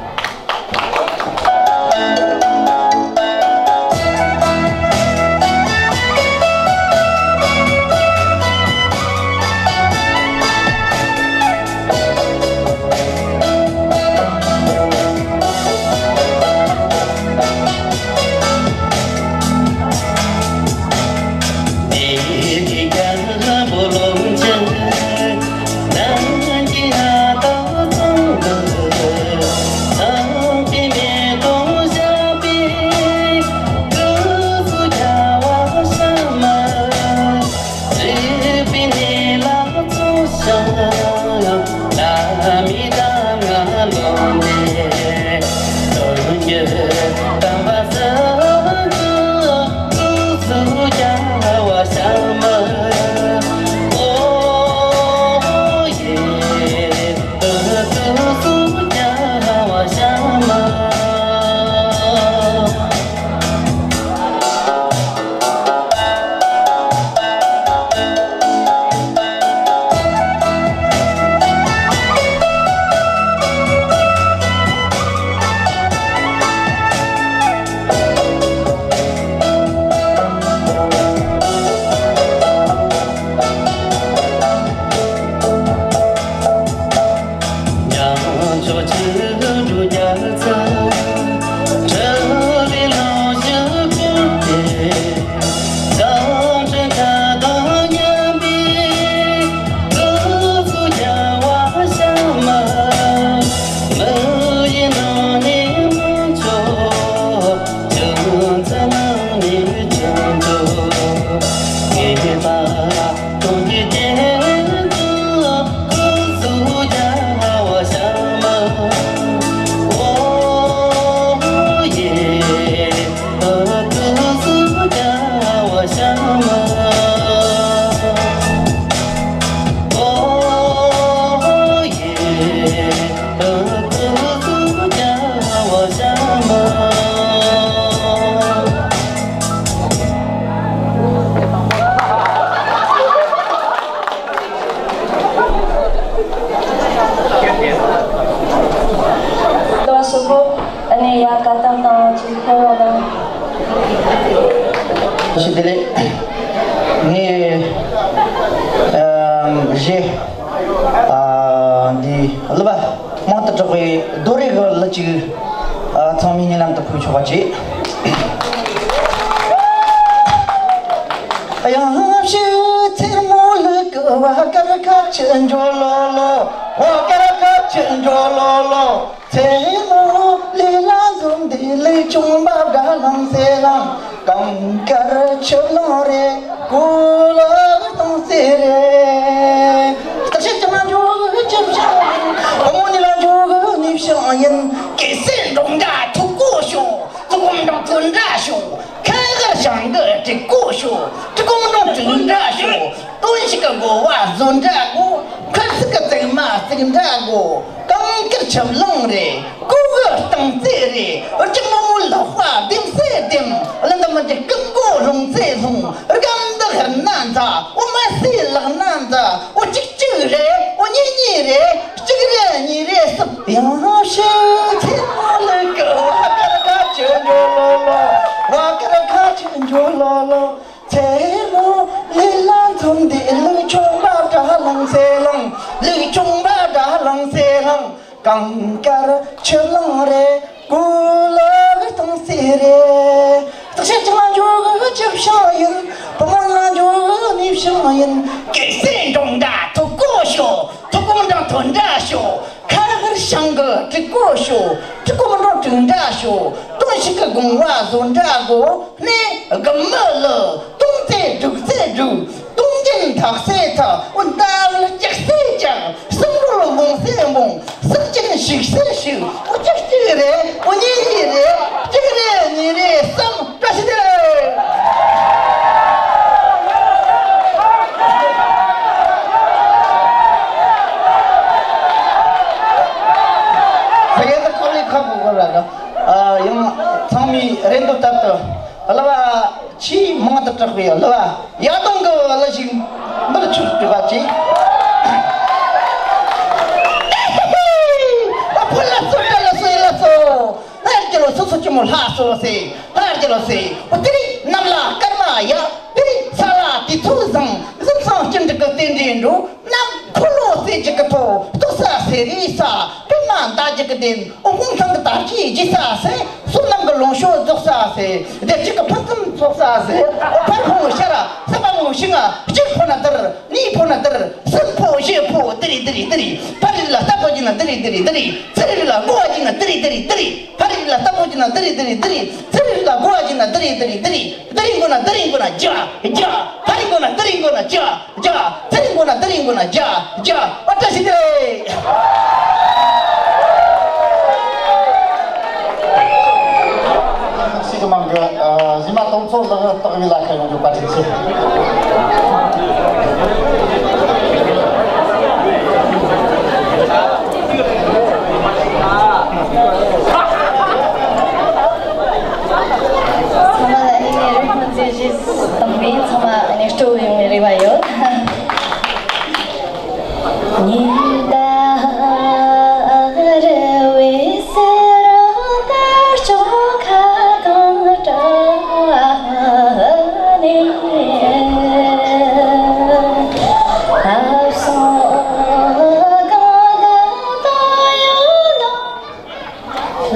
ངས་ཨམ་རེད། ཨ་འདི་གླུ་བ་མང་དུ་གྲགས་པའི་རྡོ་རེ་གི་གླུ་ཅིག་ཨ་ཚང་མས་སྙན་ལམ་དུ་ཕུལ་ཆོག་པ་བྱེད། ཡང་ཞིག་ཚེར་མོ་ལུ་གུ་བ་ཀར་ཁ་ཆུ་འཇོ་ལོ་ལོ། བ་ཀར་ཁ་ཆུ་འཇོ་ལོ་ལོ། ཚེ་མོ་ལས་ལ་འཛོམས་ཏེ་ལུག་ཆུང་བ་དགའ་ལང་སེ་ལང་། གངས་དཀར་ཆུ་ལང་རེད། གོ་ལ་གཏོང་སེ་རེད། བརྟག་དཔྱད་ཀྱང་འཇོག་གི་ཅི་བྱ་ཡིན། བུ་མོ་ནི་ལ་འཇོག་གི་ནི་བྱ་ཡིན། གེ་སེ་འབྲོང་འདྲ་ཐུག་གོ་ཤོག་ཐུག་གོ་འབྲོང་ཐུག་འདྲ་ཤོག་ཁ་གར་ཞང་གི་དྲི་གོ་ཤོག་དྲི་གོ་འབྲོང་དྲི་འདྲ་ཤོག་དོན་ཞིག་གི་གོ་བ་བཟོ་འདྲ་གོ་ཁ་ཚིག་གི་ཚིག་མ་ཚིག་འདྲ་གོ་གངས་དཀར་ཆུ་ལང་རེད། ཀོ་གི་སྟེང་རྩེ་རེད། ཨོ་ཅག་མོ་མོ་ལག་པ་ལྡེམ་སེ་ལྡེམ། ལ་འདི་མི་འདི་སྐུ་མགོ་ལྷུང་སེ་ལྷུང་། རྒན་འདི་ཧར་ན་འཛའ། ཨོ་མ་སེ་ལག་ན་འཛའ། ཨོ་གཅིག་གཅིག་རེད། ཨོ་གཉིས་གཉིས་རེད། གཅིག་རེད་གཉིས་རེད་གསུམ། ཡང་ཞིག་ཚེ་མོ་ལུག་གི་བ་ཀར་ཁ་ཆུ་འཇོ་ལོ་ལོ། བ་ཀར་ཁ་ཆུ་འཇོ་ལོ་ལོ། ཚེ་མོ་ལས་ལ་འཛོམས་ཏེ་ལུག་ཆུང་བ་དགའ་ལང་སེ་ལང་། ལུག་ཆུང་བ་དགའ་ལང་སེ་ལང་། གངས་དཀར་ཆུ་ལང་རེད། གོ་ལ་གཏོང་སེ་རེད། བརྟག་དཔྱད་ཀྱང་འཇོག་གི་ཅི་བྱ་ཡིན། བུ་མོ་ལ་འཇོག་གི་ནི་བྱ་ཡིན། གེ་སེ་འབྲོང་འདྲ་ཐུག་གོ་ཤོག་ཐུག་གོ་འབྲོང་ཐུག་འདྲ་ཤོག་ཁ་གར་ཞང་གི་དྲི་གོ་ཤོག་དྲི་གོ་འབྲོང་དྲི་འདྲ་ཤོག་དོན་ཞིག་གི་དགོངས་པ་བཟོ་འདྲ་གོ་གནས་དགུ་མི་ལུ། སྟོང་ཚེ་དྲུག་ཚེ་དྲུག་སྟོང་རྒྱུན་འཐག་སེ་འཐག་ཨོ་ད་བུ་ལྕགས་སེ་ལྕགས། སྲིན་པོ་ལ་འབུང་སེ་འབུང་། སྲིན་ཅན་ཞིག་སེ་ཞིག་ཨོ་གཅིག་གཅིག་རེད། ཨོ་གཉིས་གཉིས་རེད། གཅིག་རེད་གཉིས་རེད་གསུམ། བཀྲ་ཤིས་བདེ་ལེགས། ས་ཡ་ད་ཁོ་ལས་ཁ་བོ་གོ་ར་ར། ཨ་ཡང་ཚང་མས་རེ་འདོད་ལྟར་དུ་གླུ་བ་ཆེས་མང་དུ་གྲགས་པའི་གླུ་བ། ཡ་དང་གི་གླུ་ཞིག་འབུལ་ཆོག་པ་ཅིག་ཨ་ཕོ་ལ་སོ་ཏྲ་ལ་སོ་ཡི་ལ་སོ། ལྷ་རྒྱལ་ལོ་སོ་སོ་ཅི་མོ་ལྷ་སོ་སེ། ལྷ་རྒྱལ་ལོ་སེ། འོ་དེ་རིང་གནམ་ལ་སྐར་མ་ཡག་དེ་རིང་ས་ལ་དུས་ཚོད་བཟང་། གཟིམ་ཤིང་སྤྱི་འགྲིག་གི་རྟེན་འབྲེལ་འགྲོ། གནམ་འཁོར་ལོ་སེ་གཅིག་གི་ཐོག་རྟོགས་ས་སེ་རེ་ས། པད་མ་མདའ་གཅིག་གི་གདན། འོ་ཧོང་ཐང་གི་དར་ཅིག་རྒྱས་ས་སེ། བསོད་ནམས་ཀྱི་ལོངས་སྤྱོད་རྫོགས་ས་ཟེར། བདེ་སྐྱིད་ཀྱི་ཕུན་སུམ་ཚོགས་ས་ཟེར། ཨོ་ཕར་ཕུང་ཤ་ར་ས་པ་མོ་ཤིང་ང་། གཅིག་ཕོ་ན་དར། གཉིས་ཕོ་ན་དར། གསུམ་ཕོ་བཞི་ཕོ་དི་རི་དི་རི་དི་རི། ཕ་རི་ལ་ལྟ་བུ་གྱི་ན་དི་རི་དི་རི་དི་རི། ཚི་རི་ལ་མགོ་བ་གྱི་ན་དི་རི་དི་རི་དི་རི། ཕ་རི་ལ་ལྟ་བུ་གྱི་ན་དི་རི་དི་རི་དི་རི། ཚི་རི་ལ་མགོ་བ་གྱི་ན་དི་རི་དི་རི་དི་རི། དི་རི་མགོ་ན་དི་རི་མགོ་ན་རྒྱ་རྒྱ། ཕ་རི་མགོ་ན་དི་རི་མགོ་ན་རྒྱ། རྒྱ། དེ་རིང་གོ་ན་དེ་རིང་གོ་ན་རྒྱ་རྒྱ། ཨ་བཀྲ་ཤིས་བདེ་ལེགས། ཤིག་གི་མང་གི་གཞི་མ་དང་ཚོགས་ལག་རྟགས་བི་ལ་ཁ་ཡོང་རྒྱུ་བཀའ་དྲིན་ཆེ། ཚང་མ་ལ་ཨ་ནི་རི་མོ་མཛད་རྗེས་དང་པོའི་ཚང་མ་ཨ་ནི་སྤྲོ་བོ་ཡོང་བའི་རེ་བ་ཡོད། ཉི་ཟླ་རེ་བའི་སེར་དར་ལྕོག་ཁ་གང་བཀྲ་ནས། ཨ་སོ་གང་དང་ཡོད་ལ།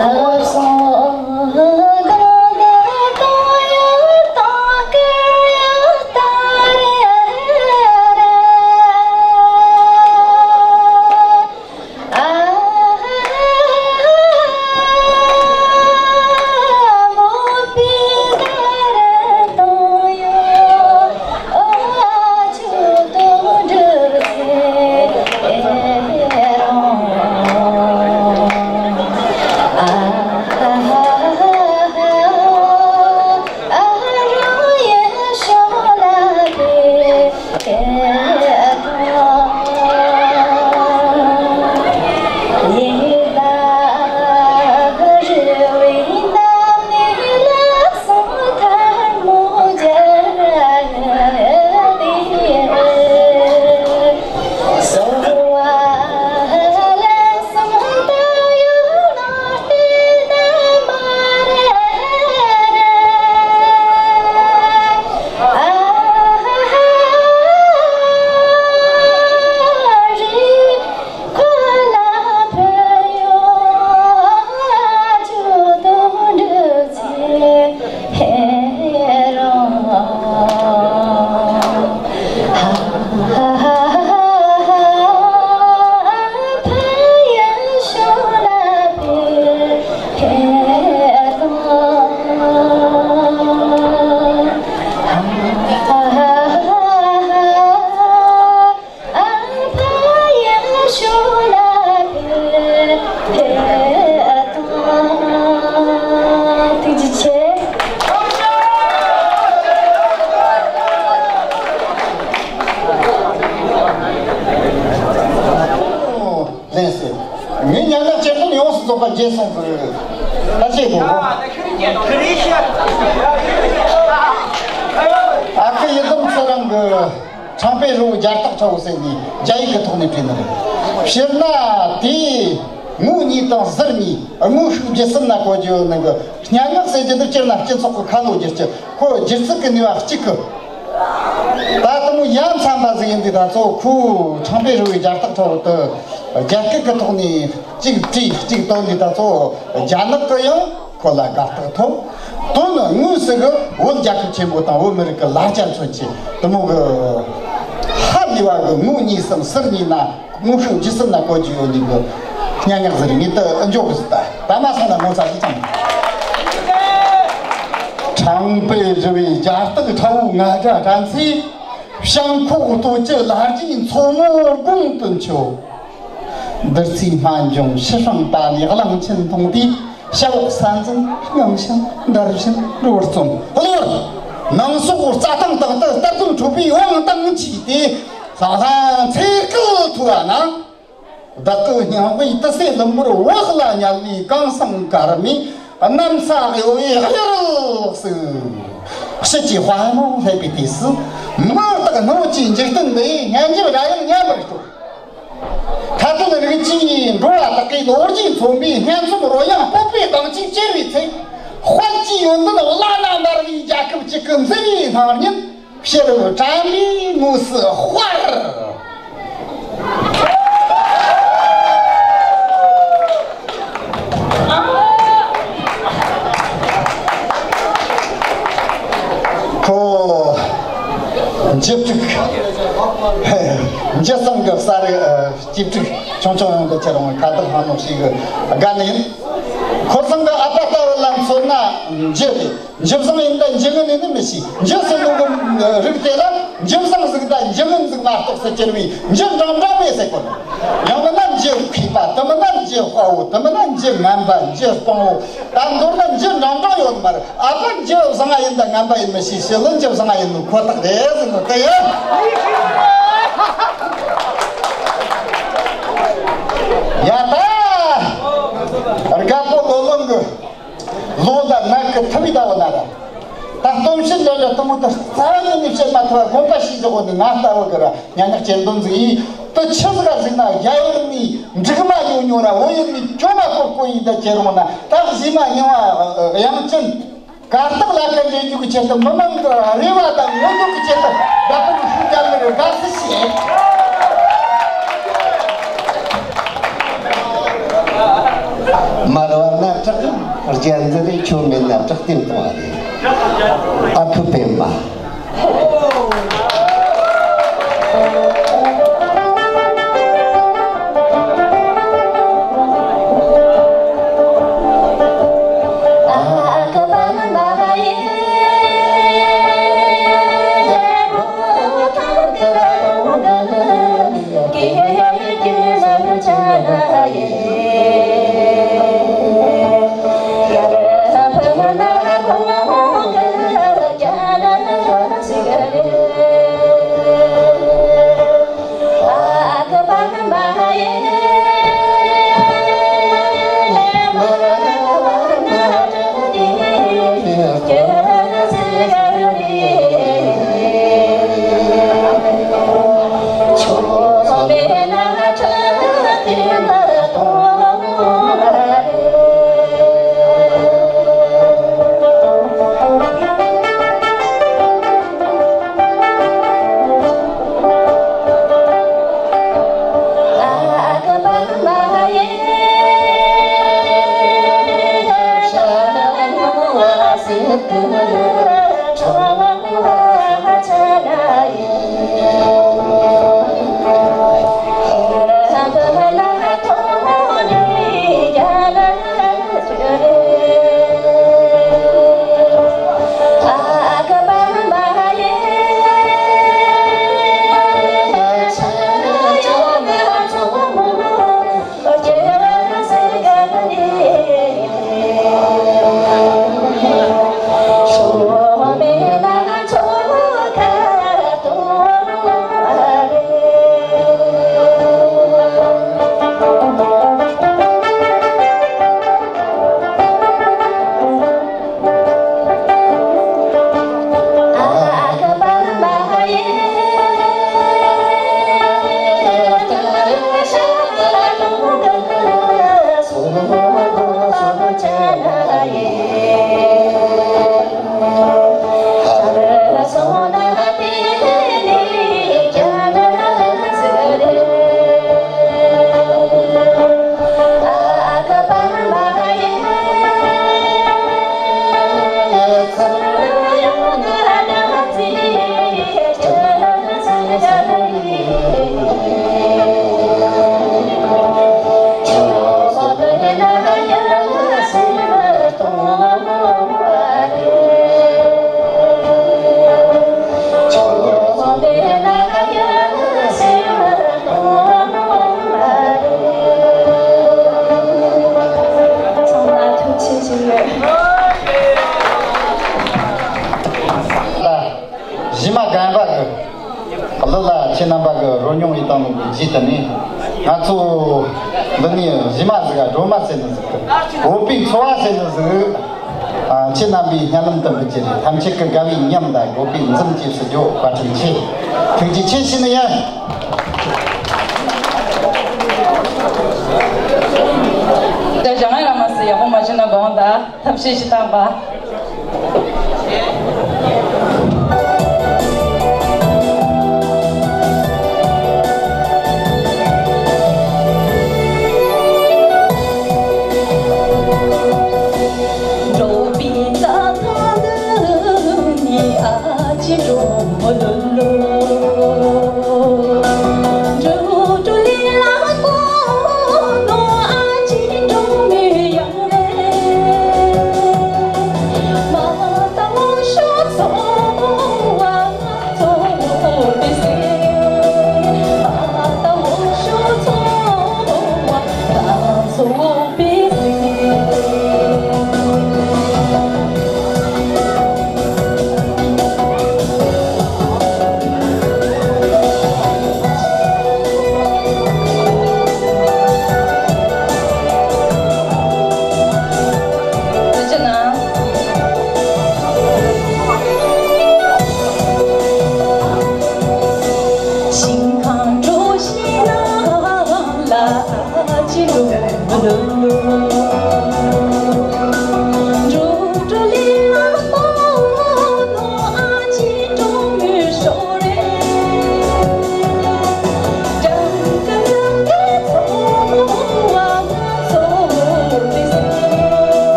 རྗེས་སོང་གི་ད་ཅེས་གོ། ཨ་ཁུ་ཡི་དམ་ཚེ་རིང་གི་ཁྲང་པའེ་རི་བོའི་རྒྱལ་རྟགས་ཁྲ་བོ་ཟེར་ནས་རྒྱ་ཡིག་གི་ཐོག་ནས་བྲིས་ནི་རེད། སྤྱིར་ན་དེའི་ངོ་གཉིས་དང་ཟུར་གཉིས། དངོས་ཤུགས་བརྒྱུད་གསུམ་ན་གོ་རྒྱུ་ཡོད་ནི་གི་སྙན་ངག་ཟེར་རྒྱུ་འདི་སྤྱིར་ན་སྤྱི་ཚོགས་ཀྱི་ཁ་ལོ་བསྒྱུར་རྒྱུ་ཁོ་སྒྱུ་རྩལ་གྱི་ནུས་པ་གཅིག་གི། ད་དུང་ཡ་མཚན་པ་ཟིག་ཡིན་དུས་ད་ཚོ་ཁོའི་ཁྲང་པའེ་རི་བོའི་རྒྱལ་རྟགས་ཁྲ་བོ་དེ་རྒྱ་སྐད་ཀྱི་ཐོག་ནས་གཅིག་བྲིས་གཅིག་བཏོན་དུས་ད་ཚོ་རྒྱ་ནག་གི་ཡང་ཁོ་ལ་དགའ་རྟགས་ཐོབ། དོན་ནི་དངོས་སུ་གི་བོད་རྒྱལ་ཁབ་ཆེན་པོ་དང་བོད་མི་རིགས་ཀྱི་ལ་རྒྱ་མཚོན་ཆེད་དེ་མོ་གི་ཧ་ལས་པ་གི་ངོ་གཉིས་སམ་ཟུར་གཉིས་ན། དངོས་ཤུགས་ལྗིད་སུམ་ན་བཀོད་རྒྱུ་ཡོད་ནི་གི་སྙན་ངག་ཟེར་ངེས་དུ་འཇོག་གི་ཟིག་ད་ད་མ་སོང་ན་ངོ་ཚ་ཞིག་ཀྱང་། ཁྲང་པའེ་རི་བོའི་རྒྱལ་རྟགས་ཁྲ་བོ་ང་སྒྲ་དྲན་ཚེ། བྱང་ཁོག་ལྟོ་ཆུ་ལྷ་རྗེའི་མཚོ་མོ་དགུང་དུ་མཆོད། བདུད་རྩིའི་སྨན་ལྗོངས་ཕྱི་སྲང་པ་ནས་གླང་ཆེན་མཐོང་དུས། ཞབས་འོག་ས་འཛིན་རྔམ་ཞིང་འདར་བཞིན་རོལ་རྩོམ་གློར། ནང་སོག་རྩྭ་ཐང་དག་ཏུ་སྟར་གདོང་ཁྲོད་པའི་དབང་དང་མཆིས་ཏེ། ལྷང་ལྷང་ཚེ་སྐལ་མཐོ་བ་ན། བདག་གི་སྙིང་དབུས་ཏི་སེ་ལུང་པར་བག་ལ་ཉལ་བའི་གང་སང་དཀར་མོའི་གནམ་ས་གཡོ་བའི་གཡུ་རལ་ཟིག་ཕྱི་ཀྱི་དཔའ་མོ་སླེབས་པའི་དུས་སུ། མི་རྟག་སྣོད་ཀྱི་འཇིག་རྟེན་འདིའི་སྙན་འཇེབས་ར་ཡང་ཉམས་པར་གྱུར། མཐའ་དོན་རིགས་ཀྱི་འགྲོ་བ་དག་གི་ལོ་རྒྱུས་མཚོན་པའི་སྙན་རྩོམ་རོལ་དབྱངས་སྤོབས་པའི་གདངས་ཀྱིས་གཅེར་བའི་ཚེ། དཔལ་གྱི་ཡོན་ཏན་བླ་ན་མེད་པའི་རྒྱལ་ཁབ་ཅིག་གི་མཛེས་པའི་སྣང་བརྙན་ཕྱི་རབས་དྲན་པའི་ངོས་སུ་དཔར། ཁོ་འཇིབ་ཕྲུག་འཇིབ་སང་གི་ས་རུ་སྐྱིད་ཕྲུག་ཆུང་ཆུང་ཡོང་གི་ཁྱེད་རང་ཁ་བརྡ་ཧང་ནོ་ཞིག་གི་དགའ་ནི་ཡིན། ཁོ་ཚང་གི་ཨ་ཕ་ལྟ་བུ་ལ་མཚོན་ན་འཇིབ་རེད། འཇིབ་བཟང་ཡིན་ད་འཇིབ་ངན་ཡིན་ནི་མི་ཤེས། འཇིབ་ཟེར་ནོ་གི་རིགས་དེ་ལ་འཇིབ་བཟང་ཟིག་ད་འཇིབ་ངན་ཟིག་མ་གཏོགས་སུ་གྱུར་བའི་འཇིབ་འདྲ་འདྲ་མེད་ཟེར་གོ་ནོ། ཡང་མིན་ན་འཇིབ་མཁས་པ། དེ་མིན་ན་འཇིབ་དཔའ་བོ། དེ་མིན་ན་འཇིབ་ངན་པ། འཇིབ་དཔང་བོ། ད་མདོར་ན་འཇིབ་འདྲ་འདྲ་ཡོད་མ་རེད། ཨ་ཕ་འཇིབ་བཟང་ཡིན་ད་ངན་པ་ཡིན་མི་ཤེས། ཕྱི་ལ་འཇིབ་བཟང་ཡིན་ནོ་ཁོ་ཐག་རེད་ཟེར་ནོ་དེ་ཡིན། ཡ་ད། རྒད་པོ་ལོ་ལོན་གི་ལོ་དང་ནད་ཀྱི་ཐུབ་པའི་ཟླ་བ་ན་ར། ད་སྟོབས་ཤེད་འདྲ་འདྲ་དུ་མོ་དུ་རྩ་ནས་ནི་བཤད་མ་ཐུབ་པ་དགོངས་པ་ཞིག་འཇོག་གོ་ནི་ང་ལྟ་བུ་གི་ར་ཉ་ཉག་ཅན་འདོན་ཟིག་ཡིན། དུ་ཆི་ཟིག་ག་ཟིག་ན་རྒྱ་ཡུལ་ནི་འབྲུག་མ་ཉོ་ཉོ་ར་བོད་ཡུལ་ནི་ཇོ་མ་ཀོ་ཀོ་ཡིན་ད་ཁྱེད་རང་ན་ད་གཟིགས་མ་མྱོང་བ་དབྱངས་ཅན། གར་སྟེགས་ལ་ཁ་འདྲེན་རྒྱུ་གི་ཆེད་དུ་མི་མང་གི་རེ་བ་དང་མངོན་འདོད་ཀྱི་ཆེད་དུ་བདག་པོ་གི་ཤུགས་རྒྱབ་ནི་རེད། དགའ་བསུ་ཞུ། མར་བ་ན་དྲག་རྒྱལ་འཛིན་རེད། ཁྱོད་མེད་ན་དྲག་བསྟན་གཏོང་བ་རེད། ཨ་ཁུ་པད་མ། རྒན་པ་གི་གླུ་ལ་ཁྱེད་རྣམ་པ་གི་རོལ་མྱོང་ཡིན་དང་ནོ་གི་རྗེས་དེ་ནས་ང་ཚོ་འདི་ནས་གཞས་མ་ཟིག་ག་སྒྲོལ་མ་ཟེར་ནི་ཟིག་གི་བོད་པའི་འཚོ་བ་ཟེར་ནི་ཟིག་ཨ། ཁྱེད་རྣམ་པའི་སྙན་ལམ་དུ་འབུལ་གྱི་རེད། ཐམས་ཅད་ཀྱི་དགའ་བའི་ཉམས་དང་འགོག་པའི་འཛུམ་སྐྱེས་སུ་འགྱུར། བཀའ་དྲིན་ཆེ། ཐུགས་རྗེ་ཆེ་ཞུ་ནི་ཡིན། དེ་རང་ཡང་མ་ཟེར་ཡག་པོ་མ་བྱུང་ན་དགོངས་དག་ཐབས་ཤེས་ཤིག་བཏང་པ།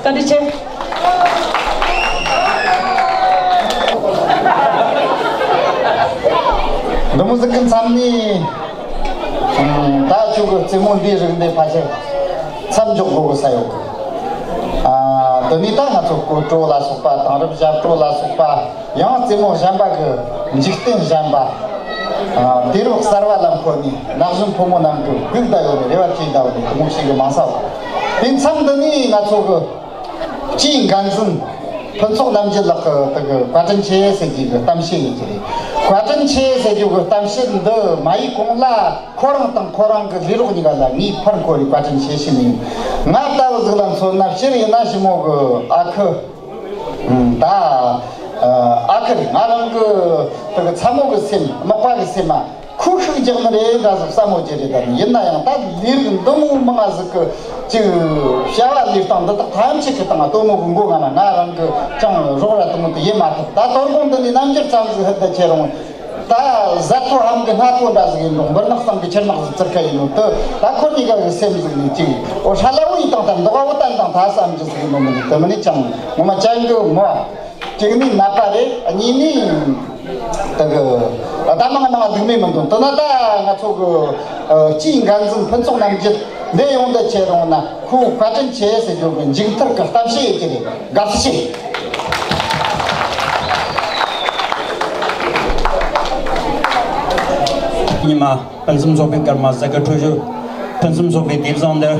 བཀའ་དྲིན་ཆེ། འདི་མོ་ཟིག་གི་མཚམས་ནས། ད་ཁྱོད་ཀྱི་རྩེད་མོ་འདིའི་རིགས་འདི་ཕལ་ཆེར་མཚམས་འཇོག་དགོས་གི་ས་ཡོད་གི། ཨ། དེ་ནས་ད་ང་ཚོ་སྐོར་བྲོ་ལ་སོགས་པ། དེང་རབས་ཞབས་བྲོ་ལ་སོགས་པ། ཡང་རྩེད་མོ་གཞན་པ་གི་འཇིག་རྟེན་གཞན་པ། ཨ། དུས་རབས་གསར་བ་ལ་འཁོད་ནས་ན་གཞོན་ཕོ་མོ་རྣམས་ཀྱི་སྒུག་བསྡད་ཡོད་རེད། རེ་བ་བྱེད་བསྡད་ཡོད་རེད། དེ་མོ་ཞིག་གི་མང་ས་བ། དེ་མཚམས་འདི་ནས་ང་ཚོ་གི་སྤྱིའི་འགན་འཛིན་ཕུན་ཚོགས་རྣམ་རྒྱལ་ལགས་ཀྱི་དེ་གི་བཀའ་དྲིན་ཆེ་ཟེར་རྒྱུ་གི་གཏམ་བཤད་ཡིན་གྱི་རེད། བཀའ་དྲིན་ཆེ་ཟེར་རྒྱུ་གི་གཏམ་བཤད་འདི་མ་ཡིག་གོང་ལ་ཁོ་རང་དང་ཁོ་རང་གི་ལས་རོགས་གཉིས་ཀ་ལ་ངས་ཕར་འཁོར་རེ་བཀའ་དྲིན་ཆེ་ཞུ་ནི་ཡིན། ང་ལྟ་བུ་ཟིག་ལ་མཚོན་ན་སྤྱིར་ཡིན་ན་ཞི་མོ་གི་ཨ་ཁུ། ད་ཨ་ཁུ་རེད། ང་རང་གི་དེ་གི་ཚ་མོ་གི་སེམས། མག་པ་གི་སེམས་མ་ཁུ་ཤུགས་རྒྱག་ནི་རེད་འདྲ་ཟིག་བསམ་མོ་ཅི་རེད། ད་ཡིན་ན་ཡང་ད་ལས་རིགས་འདི་མོ་མང་ང་ཟིག་གི་ཅིག་བྱ་བ་ལས་སྟངས་འདི་དག་ཐམས་ཅད་ཀྱི་སྟེང་ལྟོ་མོ་གི་མགོ་ང་ན་ང་རང་གི་ཅང་རོགས་ར་དུ་མོ་དུ་ཡེ་མ་ཐུབ། ད་དོ་དགོང་འདི་ནས་རྣམ་འགྱུར་ཙམ་ཟིག་ཧད་ད་ཁྱེད་རང་ད་གཟའ་ཐོ་ཧམ་གི་སྣ་ཐོ་འདྲ་ཟིག་ཡིན་རུང་། འབུར་ནག་ཚང་གི་ཆུར་ནག་ཟིག་བཙིར་ཁ་ཡིན་ནོ་དུ། ད་ཁོ་གཉིས་ཀ་གི་སེམས་ཟིག་ནས་ཅིག་འོ་ཧྲ་ལ་འོ་ཡི་དང་ད་མདོག་འོ་ཏན་དང་ད་བསམ་རྒྱུ་ཟིག་ཡིན་ནོ་མི་ནི་དུ་མི་ནི་ཅང་ངོ་མ་ཅན་གི་མོ། གཅིག་ནི་ནད་པ་རེད། གཉིས་ནི་དེ་གི་ད་མང་མང་འདུག་མེད་མི་འདུག་དེ་ན་ད་ང་ཚོ་གི་སྤྱིའི་འགན་འཛིན་ཕུན་ཚོགས་རྣམ་རྒྱལ་འདི་ཡོང་འདི་ཁྱེད་རང་ན་ཁོ་བཀའ་དྲིན་ཆེ་ཟེར་རྒྱུ་གི་མཇུག་མཐར་གི་གཏམ་བཤད་ཡོད་ཀྱི་རེད། དགའ་བསུ་ཆེ། ཉི་མ། སྤུན་གསུམ་ཚོགས་པའི་སྐར་མ་གཟའ་སྐར་འཕྲོད་སྦྱོར། ཕུན་སུམ་ཚོགས་པའི་དུས་བཟང་འདིར།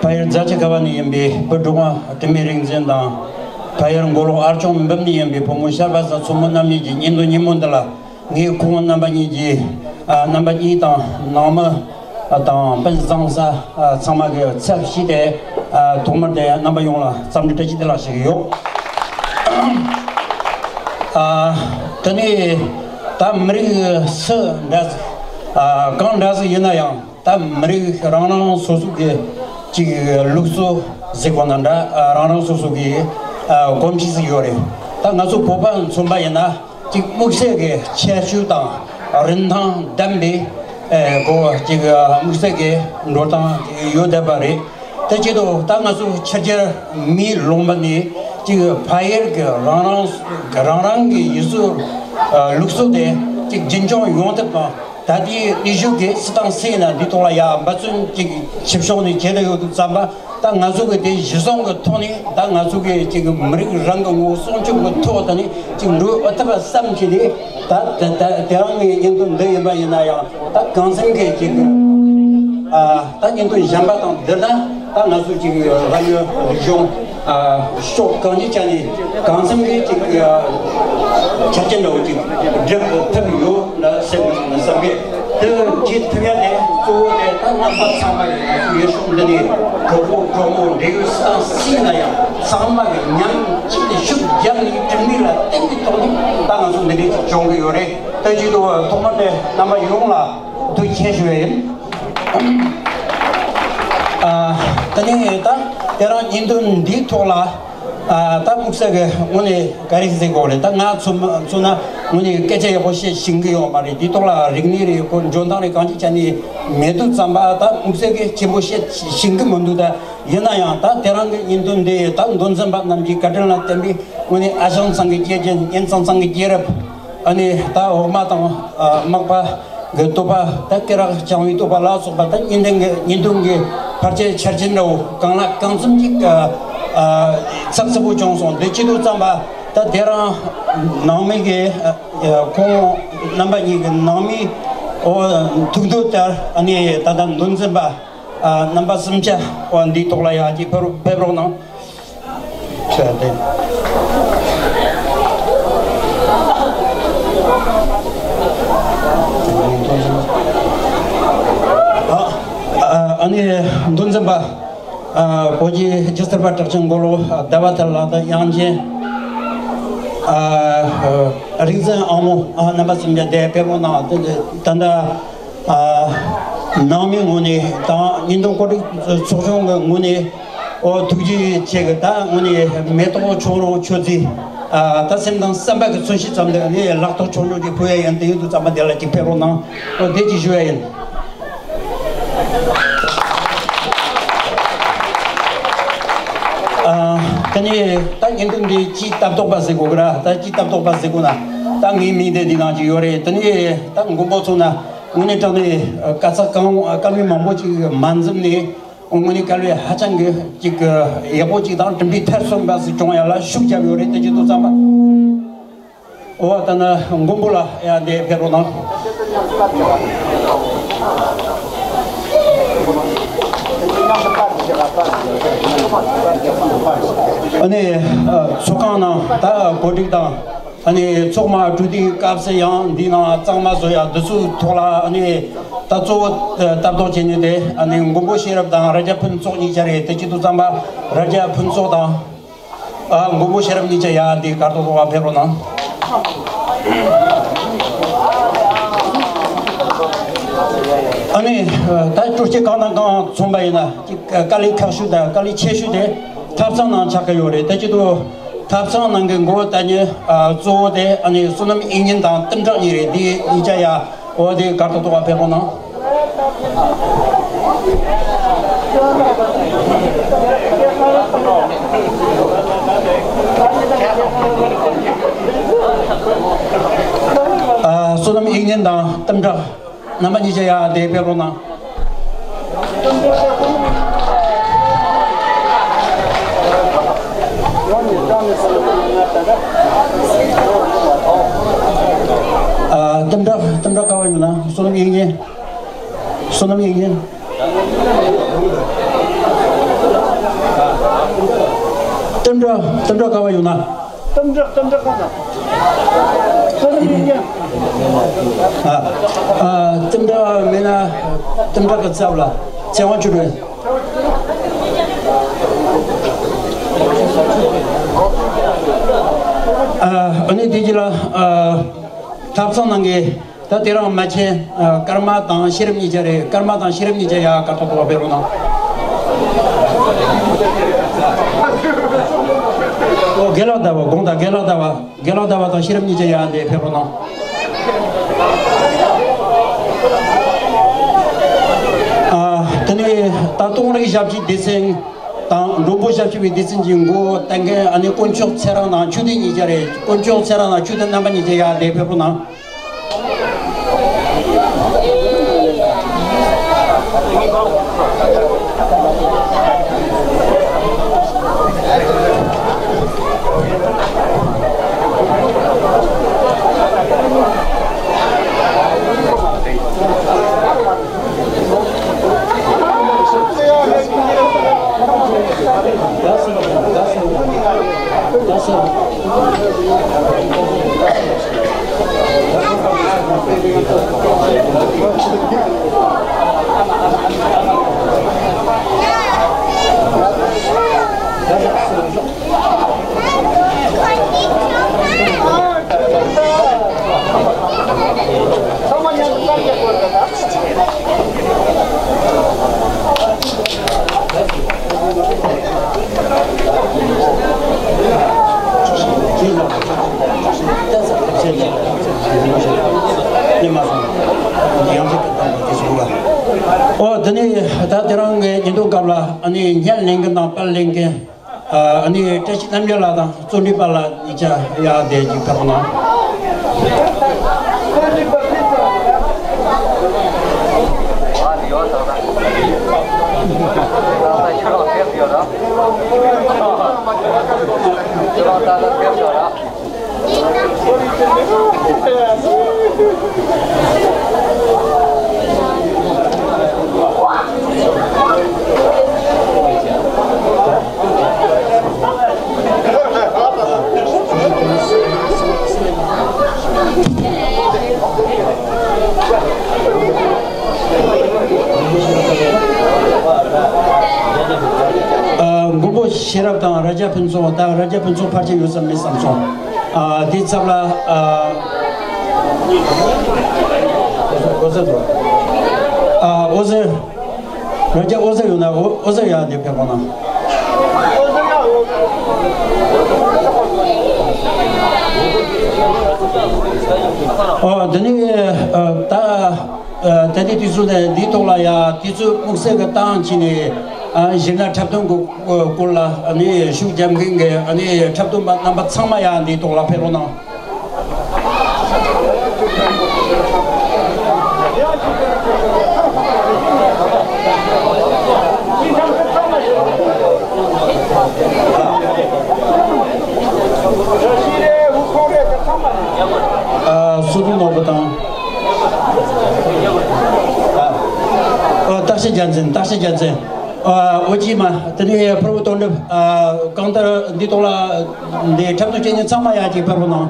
ཕ་ཡུལ་རྫ་ཆུ་ཁ་བ་ནས་ཡིན་པའི་བུ་སྒྲོལ་མ་དྲི་མེད་རིག་འཛིན་དང་། ཕ་ཡུལ་མགོ་ལོག་ཨར་ལྕང་འབུམ་ནས་ཡིན་པའི་བུ་མོ་ཤར་བ་བཟའ་མཚོ་མོ་རྣམ་གཉིས་ཀྱི་བརྙན་ཐུང་ཉིན་མོ་འདི་ལ། ངས་ཁོང་རྣམ་པ་གཉིས་ཀྱི། ཨ། རྣམ་པ་གཉིས་དང་ནང་མི། ཨ། དང་སྤུན་བཟང་ས། ཨ། ཚང་མ་གི་ཚབ་ཞུས་ཏེ། ཨ། ཐོག་མར་དེ་རྣམ་པ་ཡོངས་ལ་འཚམས་འདྲི་བཀྲ་ཤིས་བདེ་ལེགས་ཞུ་གི་ཡོད། ཨ། དེ་ནས་ད་མི་རིགས་སུ་འདྲ་ཟིག་ཨ། གང་འདྲ་ཟིག་ཡིན་ན་ཡང་། ད་མི་རིགས་རང་རང་སོ་སོ་གི་ཅིག་ལུགས་སྲོལ་ཟེར་དགོས་ན་འདྲ། ཨ། རང་རང་སོ་སོ་གི། ཨ། གོམས་གཤིས་ཟིག་ཡོད་རེད། ད་ང་ཚོ་བོད་པ་མཚོན་པ་ཡིན་ན་ཅིག་དམིགས་བསལ་གྱི་ཁྱད་ཆོས་དང་རིན་ཐང་ལྡན་པའི། ཨ། གོ་ཅིག་དམིགས་བསལ་གྱི་འགྲོ་སྟངས་ཡོད་བསྡད་པ་རེད། དེ་བྱེད་དུ་ད་ང་ཚོ་ཕྱི་རྒྱལ་མིའི་ལུང་པ་ནས་ཅིག་ཕ་ཡུལ་གྱི་རང་རང་རང་རང་གི་ཡུལ་སྲོལ། ཨ། ལུགས་སྲོལ་དེ་ཅིག་རྒྱུན་འཁྱོངས་ཡོང་ཐབས་དང་། ད་ལྟའི་ནུས་ཤུགས་ཀྱིས་སུ་དང་སུ་ཡིན་ན་འདིའི་ཐོག་ལ་ཡ་འབད་བརྩོན་ཅིག་ཞིབ་ཕྱོགས་ནས་བྱེད་དུ་ཡོད་དུས་ཙམ་པ། ད་ང་ཚོ་གི་དེ་གཞི་བཟུང་གི་ཐོག་ནས། ད་ང་ཚོ་གི་ཅིག་མི་རིགས་རང་གི་ངོ་བོ་སྲུང་སྐྱོབ་ཀྱི་ཐོག་ད་ནས་ཅིག་འགྲོ་ཨེ་ཐུབ་པ་བསམ་གྱི་རེད། ད་ད་ད་དེ་རིང་གི་བརྙན་ཐུང་འདི་ཡིན་པ་ཡིན་ན་ཡང་། ད་གང་འཚམ་གྱི་ཅིག་ཨ། ད་བརྙན་ཐུང་གཞན་པ་དང་བསྡུར་ན། ད་ང་ཚོ་ཅིག་རང་ཡུལ་རིག་གཞུང་། ཨ། ཕྱོགས་གང་ཅིའི་ཆ་ནས་གང་འཚམ་གྱི་ཅིག་ཨ། ཆ་རྐྱེན་འདྲ་བོ་ཅིག་སྒྲུབ་ཐུབ་ཡོད་ན་བསམ་བསམ་གི། དེ་བྱེད་ཐུབ་ཡ་དེ་གཙོ་བོ་དེ་ད་རྣམ་པ་ཚང་མ་གི་ང་ཚོ་ཡུལ་ཕྱོགས་འདི་ནས་གྲོགས་པོ་གྲོགས་མོ་འབྲེལ་ཡོད་སུ་དང་སུ་ཡིན་ན་ཡང་། ཚང་མ་གི་མཉམ་གཅིག་ཏུ་ཤུགས་བརྒྱབ་ནས་གྲུབ་འབྲས་ལ་བརྟེན་པའི་ཐོག་ནས་ད་ང་ཚོ་འདི་འདྲའི་ཅིག་བྱུང་གི་ཡོད་རེད། དེ་བྱེད་དུ་ཐོག་མར་དེ་རྣམ་པ་ཡོངས་ལ་ཐུགས་རྗེ་ཆེ་ཞུ་བ་ཡིན། ཨ། དེ་ནས་ད་དེ་རིང་བརྙན་ཐུང་འདིའི་ཐོག་ལ། ཨ། ད་དམིགས་བསལ་གྱི་ངོས་ནས་ག་རེ་ཟེར་དགོས་རེད། ད་ང་ཚོ་མཚོན་ན་དངོས་གནས་སྐད་ཆ་ཡག་པོ་བཤད་ཤེས་ཀྱི་ཡོད་མ་རེད། འདིའི་ཐོག་ལ་རིག་གནས་རེད། ཁོ་འཇོན་ཐང་རེད། གང་ཅིའི་ཆ་ནས་མེད་དུས་ཙམ་པ། ད་དམིགས་བསལ་གྱི་ཆེན་པོ་བཤད་ཤེས་ཀྱི་མི་འདུག་ད་ཡིན་ན་ཡང་ད་དེ་རིང་གི་བརྙན་ཐུང་འདི་ད་མདོ་འཛིན་པ་རྣམས་ཀྱི་བཀའ་དྲིན་ལ་བརྟེན་པའི་དངོས་གནས་ཨ་ཞང་ཚང་གི་སྐྱེས་ཆེན། གཉེན་ཚང་ཚང་གི་སྐྱེས་རབས། ཨ་ནི་ད་འོག་མ་དང་། ཨ། མག་པ་གི་བསྟོད་པ། ད་སྐེ་རགས་བྱང་བའི་བསྟོད་པ་ལ་སོགས་པ། ད་བརྙན་ཐུང་གི་བརྙན་ཐུང་གི་བར་ཆད་ཆར་ཆེན་འདྲ་བོ་གང་ལ་གང་འཚམ་ཅིག་ཨ། ཨ། ཚགས་ཚུད་པོ་བྱུང་སོང་། འདི་བྱེད་དུས་ཙམ་པ། ད་དེ་རིང་ནང་མི་གི། ཨ། ཁོང་རྣམ་པ་གཉིས་ཀྱི་ནང་མི། འོ། ཐུགས་འདོད་ལྟར། ཨ་ནི་ད་ལྟ་མདོ་འཛིན་པ། ཨ། རྣམ་པ་གསུམ་ཆ། འོ། འདིའི་ཐོག་ལ་ཡ་ཅིག་ཕེབས་རོགས་གནང་། ཨ། ཨ་ནི་མདོ་འཛིན་པ། ཨ། བོད་ཀྱི་སྒྱུ་རྩལ་པ་གྲགས་ཅན་མགོ་ལོག་ཟླ་བ་དར་ལགས་དང་། དབྱངས་ཅན། ཨ། རིག་འཛིན་ཨ་མོ། ཨ། རྣམ་པ་གསུམ་ཆ་དེ་ཕེབས་རོགས་གནང་། དེ་ད་ལྟ། ཨ། ནང་མིའི་ངོས་ནས་དང་། བརྙན་ཐུང་གོ་སྒྲིག་ཚོགས་ཆུང་གི་ངོས་ནས། ཨོ། ཐུགས་རྗེ་ཆེ་གི། ད་དངོས་གནས་མེ་ཏོག་མཆོག་རོང་ཆོས་རྩེ། ཨ། ད་སེམས་དང་བསམ་པ་གི་མཚོན་བྱེད་ཙམ་དུ་ནི་ལག་ཐོག་མཆོག་རོང་ཅིག་ཕུལ་ཡ་ཡིན། དེ་ཡིན་དུས་ཙམ་པ་དེ་ལ་ཅིག་ཕེབས་རོགས་གནང་། ཨོ། དེ་ཅིག་ཞུ་ཡ་ཡིན། ཨ། དེ་ནས་ད་བརྙན་ཐུང་འདི་སྤྱིའི་ལྟ་རྟོག་པ་ཟེར་དགོས་གི་ར། ད་སྤྱིའི་ལྟ་རྟོག་པ་ཟེར་དགོས་ན། ད་ངའི་མིང་དེ་འདི་ནང་ཅིག་ཡོད་རེད། དེ་ནས་ད་མགོན་པོ་མཚོན་ན་དངོས་གནས་དྲང་གནས་དཀའ་ཚེགས་གང་། དཀའ་ལས་མང་པོ་ཅིག་མ་འཛེམས་ནས། དངོས་གནས་དཀའ་ལས་ཧ་ཅང་གི་ཅིག་ཡག་པོ་ཅིག་དང་གྲུབ་འབྲས་ཐེར་སོན་པ་ཟིག་བྱུང་ཡ་ལ་ཤུགས་རྒྱབ་ཡོད་རེད། དེ་བྱེད་དུས་ཙམ་པ། འོ། ད་ནི་མགོན་པོ་ལགས་ཡ་འདི་ཕེབས་རོགས་གནང་། ཨ་ནི་ཚོགས་ཁང་ནང་ད་གོ་སྒྲིག་དང་། ཨ་ནི་ཚོགས་མ་གྲོལ་དུས་སྐབས་སུ་ཡང་འདི་ནང་གཙང་མ་བཟོ་ཡ་འདི་ཚོའི་ཐོག་ལ། ཨ་ནི་ད་གཙོ་བོ་ལྟ་རྟོག་བྱེད་མཁན་དེ། ཨ་ནི་མགོན་པོ་ཤེས་རབ་དང་རྭ་རྒྱ་ཕུན་ཚོགས་གཉིས་ཆ་རེད། དེ་བྱེད་དུས་ཙམ་པ་རྭ་རྒྱ་ཕུན་ཚོགས་དང་། ཨ། མགོན་པོ་ཤེས་རབ་གཉིས་ཆ་ཡ་འདི་གར་ཐོག་ཐོག་ཕེབས་རོགས་གནང་། ཨ་ནི་ད་སྤྲོ་སྐྱིད་གང་དང་གང་མཚོན་པ་ཡིན་ན། ཅིག་དཀའ་ལས་ཁག་ཤོས་དང་དཀའ་ལས་ཆེ་ཤོས་དེ་ཐབ་ཚང་ནང་ཆགས་ཀྱི་ཡོད་རེད། དེ་བྱེད་དུས་ཐབ་ཚང་ནང་གི་མགོ་བོ་ད་ཉི། ཨ། གཙོ་བོ་དེ་ཨ་ནི་བསོད་ནམས་དབྱིག་གཉེན་དང་གཏུམ་དྲག་གཉིས་རེད། འདི་གཉིས་ཆ་ཡ། འོ། དེ་གར་ཐོག་ཐོག་ཕེབས་རོགས་གནང་། ཨ། བསོད་ནམས་དབྱིག་གཉེན་དང་གཏུམ་དྲག་རྣམ་པ་གཉིས་ཆ་ཡ་དེ་ཕེབས་རོགས་གནང་། ཨ། གཏུམ་དྲག་གཏུམ་དྲག་ག་བ་ཡོད་ན། བསོད་ནམས་དབྱིག་གཉེན། བསོད་ནམས་དབྱིག་གཉེན། གཏུམ་དྲག་གཏུམ་དྲག་ག་བ་ཡོང་ན། གཏུམ་དྲག་གཏུམ་དྲག་ག་ན། གཏུམ་དྲག་ཡིན་ཡང་། ཨ་ཨ་གཏུམ་དྲག་མེད་ན། གཏུམ་དྲག་གི་ཚབ་ལ་ཚེ་དབང་ཆོས་སྒྲོན། ཨ་ཨ་ནི་དེ་རྗེས་ལ་ཨ་ཐབ་ཚང་ནང་གི། ད་དེ་རང་མ་ཆེན། ཨ་ཀརྨ་དང་ཤེས་རབ་གཉིས་ཆ་རེད། ཀརྨ་དང་ཤེས་རབ་གཉིས་ཆ་ཡ་ཀ་ཐོག་ཐོག་ཕེབས་རོགས་གནང་། ཨོ་དགེ་ལགས་ཟླ་བ་དགོངས་དག་དགེ་ལགས་ཟླ་བ་དགེ་ལགས་ཟླ་བ་དང་ཤེས་རབ་གཉིས་ཆ་ཡ་འདི་ཕེབས་རོགས་གནང་། ཨ་དེ་ནས་ད་སྟོང་རིག་ཞབས་ཕྱི་སྡེ་ཚན་དང་མགྲོན་པོ་ཞབས་ཕྱི་བའི་སྡེ་ཚན་གྱི་མགོ་བོ་བསྟན་མཁན་ཨ་ནི་དཀོན་མཆོག་ཚེ་རིང་དང་ཆོས་ལྡན་གཉིས་ཆ་རེད། དཀོན་མཆོག་ཚེ་རིང་དང་ཆོས་ལྡན་རྣམ་པ་གཉིས་ཆ་ཡ་འདི་ཕེབས་རོགས་གནང་། ཨོ་དེ་ནས་ད་དེ་རིང་གི་ཉིན་ཐོ་སྐབས་ལ་ཨ་ནི་བརྙན་ལེན་མཁན་དང་པར་ལེན་མཁན། ཨ་ནི་བཀྲ་ཤིས་རྣམ་རྒྱལ་ལགས་དང་བརྩོན་འགྲུས་དཔལ་ལགས་གཉིས་ཆ་ཡར་བསྡད་ཅིག་ཕེབས་རོགས་གནང་། ཨ་མགོན་པོ་ཤེས་རབ་དང་རྭ་རྒྱ་ཕུན་ཚོགས། ད་རྭ་རྒྱ་ཕུན་ཚོགས་ཕལ་ཆེར་ཡོད་ས་མེད་བསམ་སོང་། ཨ་དེའི་ཚབ་ལ་ཨ་ཨོ་ཟེར་འགྲོ། ཨ་ཨོ་ཟེར། རྭ་རྒྱ་ཨོ་ཟེར་ཡོད་ན་ཨོ་ཨོ་ཟེར་ཡ་འདི་ཕེབས་གོ་ན། ཨོ་འདི་ནི་ཨ་ད་ཨ་ད་ལྟའི་དུས་ཚོད་ནས་འདིའི་ཐོག་ལ་ཡ་དུས་ཚོད་དམིགས་བསལ་གྱི་བཏང་བྱས་ནས་ཨ་གཞི་ནས་འཁྲབ་སྟོན་གྱི་སྐོར་ལ་ཨ་ནི་ཤུགས་རྒྱབ་མཁན་གྱི་ཨ་ནི་འཁྲབ་སྟོན་པ་རྣམ་པ་ཚང་མ་ཡ་འདིའི་ཐོག་ལ་ཕེབས་རོགས་གནང་། ཨ་སོ་བདུན་ནོར་བུ་དང་། ཨ་ཨ་སྟག་ཤི་རྒྱལ་མཚན། སྟག་ཤི་རྒྱལ་མཚན། ཨ་འོ་ཅི་མ་དེ་ནས་ཕུར་བུ་དོན་གྲུབ། ཨ་གང་ལྟར་འདི་ཐོག་ལ་འདི་འཁྲབ་སྟོན་བྱེད་མཁན་ཚང་མ་ཡ་གཅིག་ཕེབས་རོགས་གནང་།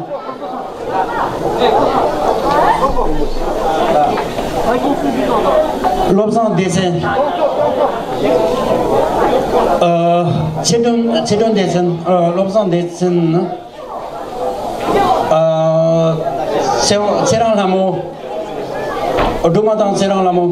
བློ་བཟང་བདེ་ཆེན། ཨ་ཚེ་སྒྲོན། ཚེ་སྒྲོན་བདེ་ཆེན། ཨ་བློ་བཟང་བདེ་ཆེན། ཨ་ཚེ་ཚེ་རིང་ལྷ་མོ། སྒྲོལ་མ་དང་ཚེ་རིང་ལྷ་མོ།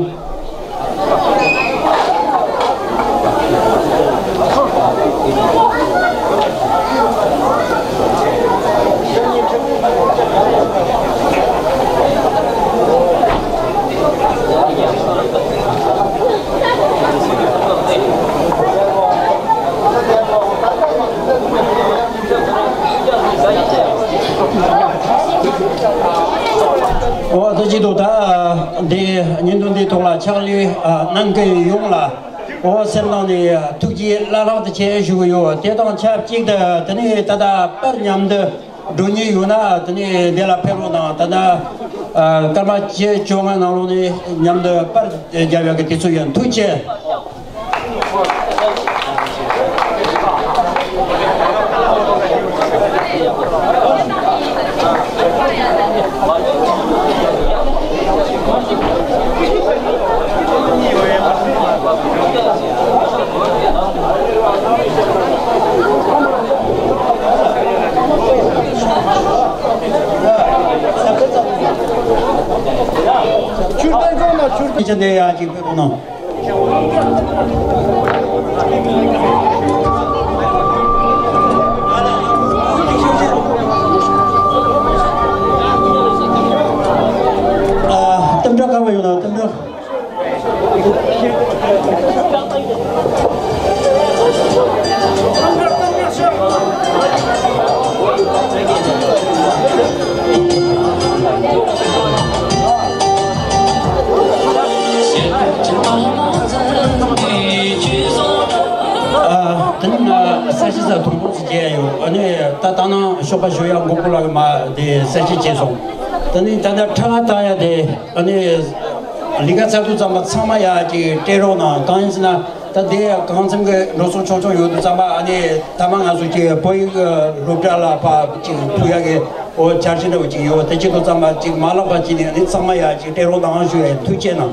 འོ་ད་ཅི་འདུག་ད་འདི་ཉིན་ཐོ་འདིའི་ཐོག་ལ་ཕྱག་ལས་གནང་མཁན་ཡོངས་ལ་འོ་སེམས་ནང་ནས་ཐུགས་རྗེ་བླ་ལྷག་ཏུ་ཆེ་ཞུ་གི་ཡོད། དེ་དང་ཆབས་ཅིག་ཏུ་དེ་ནས་ད་ལྟ་པར་མཉམ་དུ་འགྲོ་མཁན་ཡོད་ན་དེ་ནས་འདི་ལ་ཕེབས་རོགས་གནང་། ད་ལྟ་སྐར་མ་བཅོ་ལྔ་ནང་ལོགས་ནས་མཉམ་དུ་པར་རྒྱབ་ཡག་གི་དུས་ཚོད་ཡོད། ཐུགས་རྗེ་ཆེ། དེ་ཡང་ཅིག་ཕེབས་གནང་། ཨ། ལྟ་འདྲ་ག་བ་ཡོད་ན་ལྟ་འདྲ། ཨ། དེ་ནི་ང་ས་གཞི་ས་དུམ་བུ་ཅིག་བརྒྱབ་ཡོད། ཨ་ནི་ད་ད་ནང་ཞོགས་པ་ཞོགས་ཡ་མགོ་སྐོར་ལ་མ་དེ་ས་གཞི་བྱས་སོང་། ད་ནི་ད་ལྟ་ཁྲ་ལ་བཏང་ཡ་དེ། ཨ་ནི་ལས་ཀ་ཚར་དུས་ཙམ་པ་ཚང་མ་ཡ་ཅིག་སྤྲད་རོགས་གནང་། གང་ཡིན་ཟེར་ན། ད་དེ་ཡང་གང་འཚམ་གྱི་འགྲོ་སོང་ཆུང་ཆུང་ཡོད་དུས་ཙམ་པ། ཨ་ནི་ད་མ་ང་ཚོ་ཅིག་བོད་ཡིག་སློབ་གྲྭ་ལ་ཕར་ཅིག་ཕུལ་ཡག་གི་འོ་འཆར་གཞི་འདྲ་བོ་ཅིག་ཡོད། དེ་བྱེད་དུས་ཙམ་པ་ཅིག་མ་ལག་པ་ཅིག་ནས་ཨ་ནི་ཚང་མ་ཡ་ཅིག་སྤྲད་རོགས་གནང་ཞུ་ཡ། ཐུགས་རྗེ་གནང་།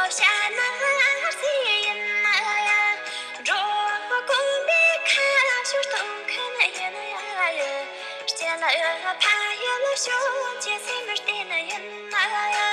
བཤད་ན་ཨ་རྩི་ཡིན་ན་ཡ། འགྲོ་དགོན་པའི་ཁ་ཤོར་གཏོང་མཁན་ཡིན་ན་ཡ། སྤྱི་ལ་ཕ་ཡུལ་ཤོད་ཅེས་སེམས་བརྟན་ཡིན་ན་ཡ།